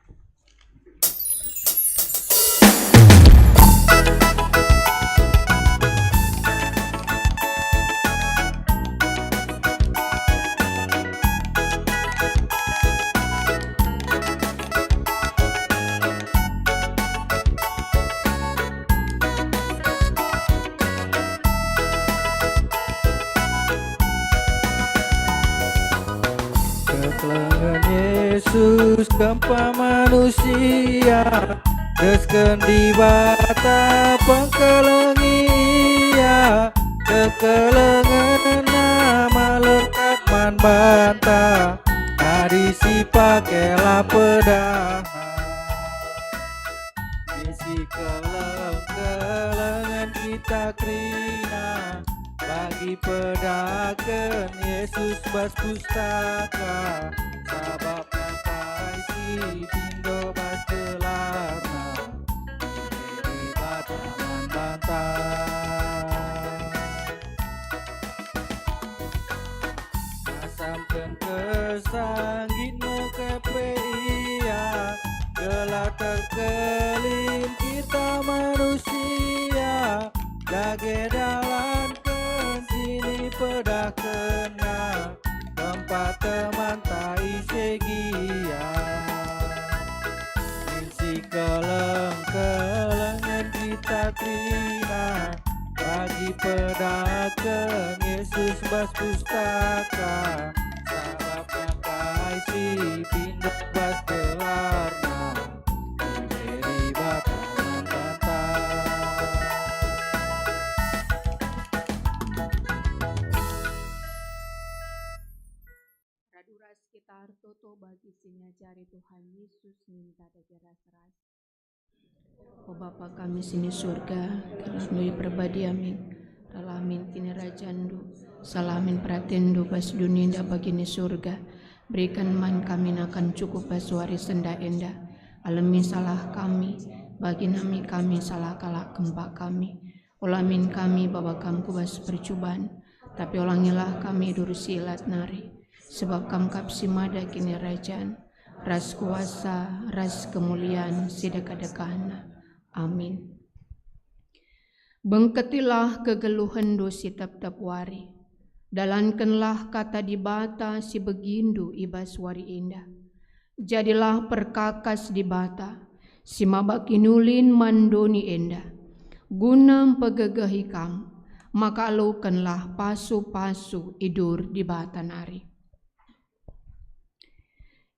Kekelengen Yesus kempak manusia, desken Dibata pengkelengi Ia. KekelengenNa malem kap man banta, nari sipake la pedahna. Isi keleng-kelengen kita kerina, bagi pedaken Yesus bas pustaka, sabap kai si pindo bas gelarNa, Dibata man banta. Asamken kesah nggit me kepe Ia, gelah terkelin kita manusia, dage dalanken si nipedahkenNa, kempak temanta ise gia. Min sikeleng-kelengen kita kerina, bagi pedaken Yesus bas pustaka, sabap kai si pindo bas gelarNa, iberi Dibata man banta. Radu ras kita ertoto bagi si niajari Tuhan Yesus, ninta dage ras-ras. O Bapa kami si ni Surga, gelarNdu iperbadia min, reh la min kinirajanNdu, seh la min peratenNdu bas doni enda bagi ni Surga. Beriken man kami nakan cukup bas wari si enda. Alemi salah kami, bagi nami kami salah kalak kempak kami. Ola min kami baba Kam ku bas percuban, tapi olangilah kami i bas si ilat nari. Sebab Kam kap si mada kinirajan, ras kuasa, ras kemulian si dekah-dekahna. Amin. Bengketilah kegeluhenndu si tep-tep wari. Dalankenlah kata Dibata si begindu i bas wari enda. Jadilah perkakas Dibata, si maba kinulin man doni enda, guna mpegegehi kam, maka alokenlah pasu-pasu idur Dibata nari.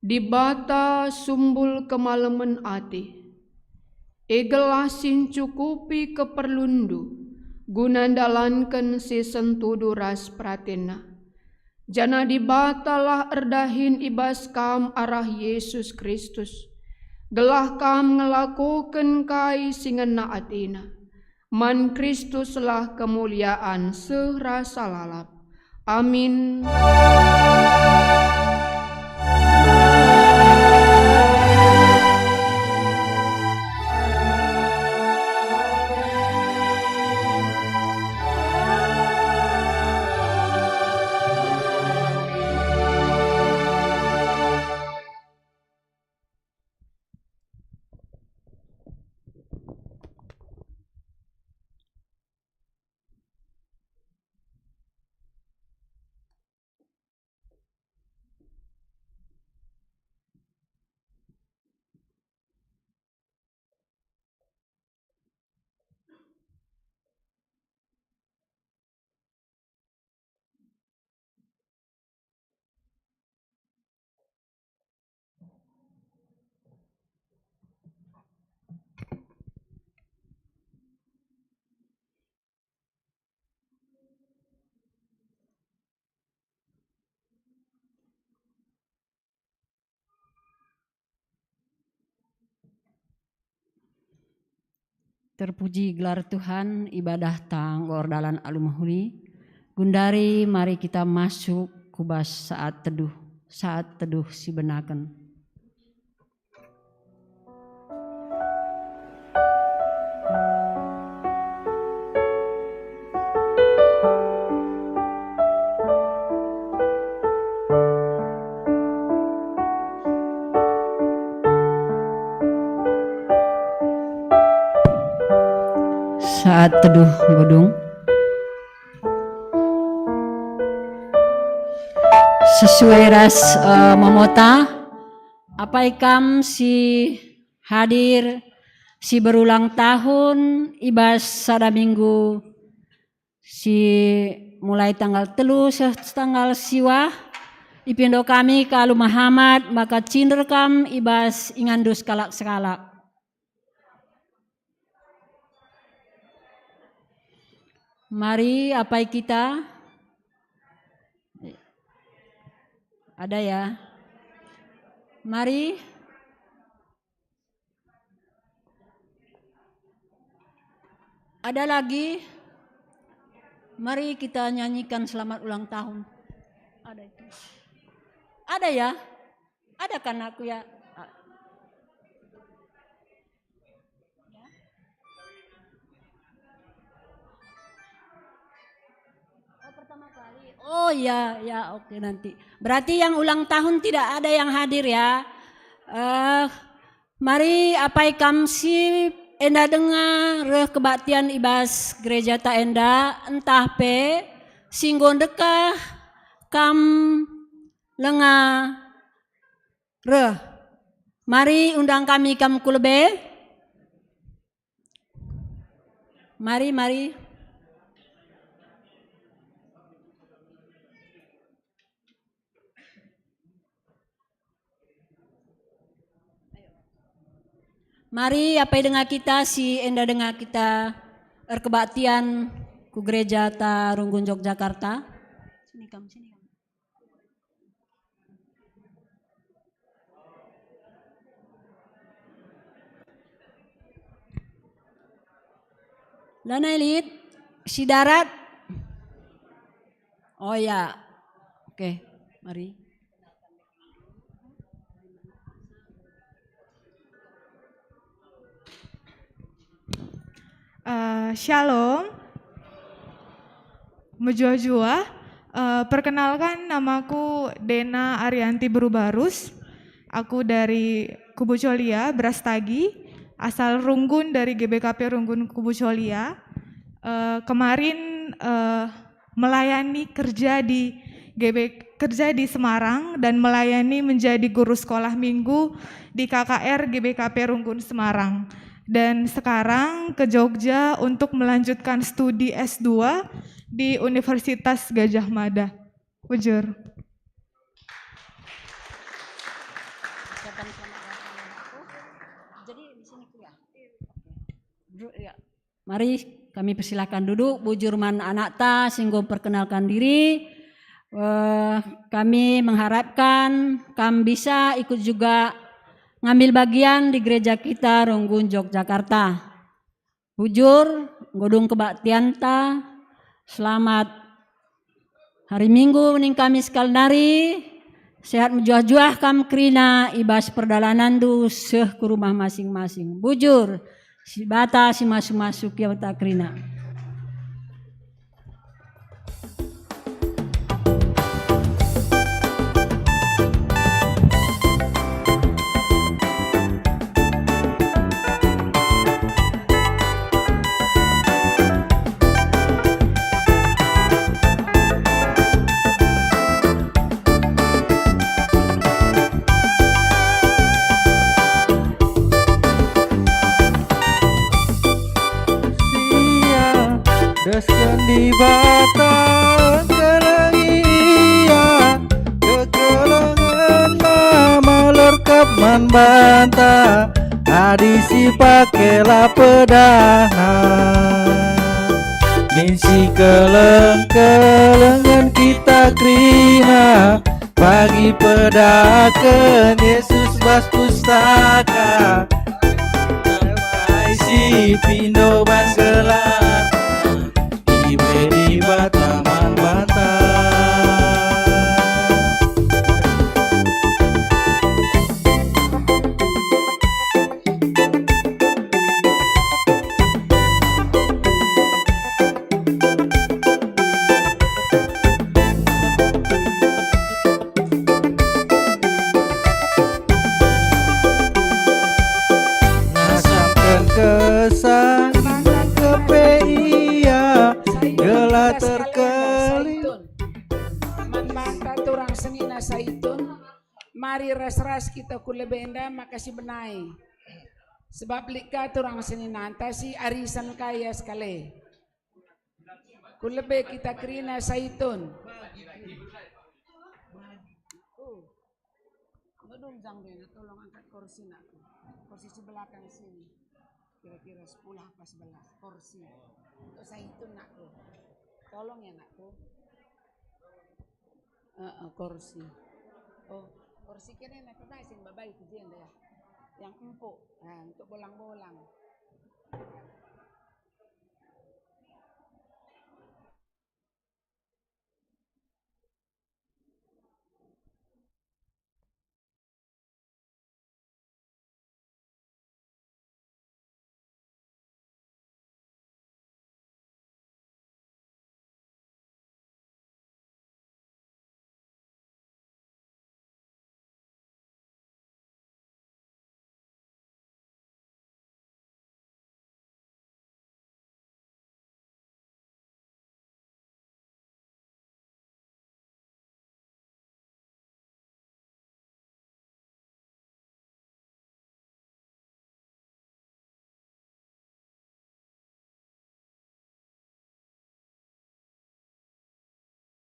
Dibata sumbul kemalemen ate, e gelah si ncukupi keperlunndu guna ndalanken si sentudu ras peratenNa. Janah Dibatalah erdahin i bas kam arah Yesus Kristus, gelah kam ngelakoken kai si ngena ateNa. Man Kristuslah kemulian seh rasa lalap. Amin. Terpuji gelar Tuhan, ibadah ta enggo erdalan alu mehuli. Gundari mari kita masuk ku bas saat teduh, saat teduh si benaken. Saat teduh enggo dung. Sesuai ras, eh, memota, apai kam si hadir, si berulang tahun i bas sada minggu, si mulai tanggal telu seh tanggal siwah, ipindo kami ka alu mehamat maka cinder kam i bas inganndu sekalak-sekalak. Mari apai kita. Ada ya. Mari. Ada lagi? Mari kita nyanyikan selamat ulang tahun. Ada itu. Ada ya? Ada kan aku ya? Oh, pertama kali. Oh, ya, ya, oke, nanti. Berarti yang ulang tahun tidak ada yang hadir ya. Eh, mari apai kam si enda denga reh kebaktian i bas gereja ta enda, ntah pe si enggo ndekah kam lenga reh. Mari undang kami kam ku lebe. Mari, mari. Mari, apai denga kita si enda denga kita erkebaktian ku gereja ta Runggun Yogyakarta. Sini kam, sini kam. Lanai lit, si darat. Oh ya, oke, mari. Eh, shalom. Mejuah-juah. Eh, perkenalkan, namaku Dena Arianti Berubarus. Aku dari Kubu Colia, Brastagi, asal Runggun, dari G B K P Runggun Kubu Colia. Eh, kemarin, eh, melayani kerja di G B, kerja di Semarang dan melayani menjadi guru sekolah minggu di K K R G B K P Runggun Semarang. Dan sekarang ke Jogja untuk melanjutkan studi S dua di Universitas Gajah Mada. Bujur. Ucapan selamat datang ya, Anakku. Jadi di sini kuliah? Oke. Duduk, ya. Mari kami persilakan duduk, bujur man anakta, si enggo perkenalkan diri. Eh, kami mengharapkan kam bisa ikut juga ngambil bagian di gereja kita Runggun Yogyakarta. Bujur, enggo dung kebaktianta. Selamat hari Minggu ning kami sekali nari. Sehat mejuah-juah kam kerina i bas perdalananndu seh ku rumah masing-masing. Bujur, Dibata si masu-masu kita kerina. Sia, desken Dibata, engkelengi ia, kekelengenna malem kap man banta, adi sipake la pedahna. Min sikeleng-kelengen kita kerina, pagi pedaken Yesus bas pustaka. Kai si pindo bas gelar, ibe Dibata man banta. Ngasamken kesah, nangkep pe ia, gelah terkelin. Man banta turang senina Saitun, mari ras-ras kita ku lebe enda maka sibenai. Sebab lit ka turang seninanta si arisan kaya sekali. Ku lebe kita kerina Saitun. Uh. Ngedunjang deh, tolong angkat kursi, Nakku. Kursi si belakang sini. Kira-kira sepuluh apa sebelas kursi. Untuk Saitun, Nakku. Tolong ya, Nakku. Eh, eh, kursi. Oh, kursi kene, Nakku, nah, sini babai ku jenda ya. Yang empuk. Nah, untuk bolang-bolang.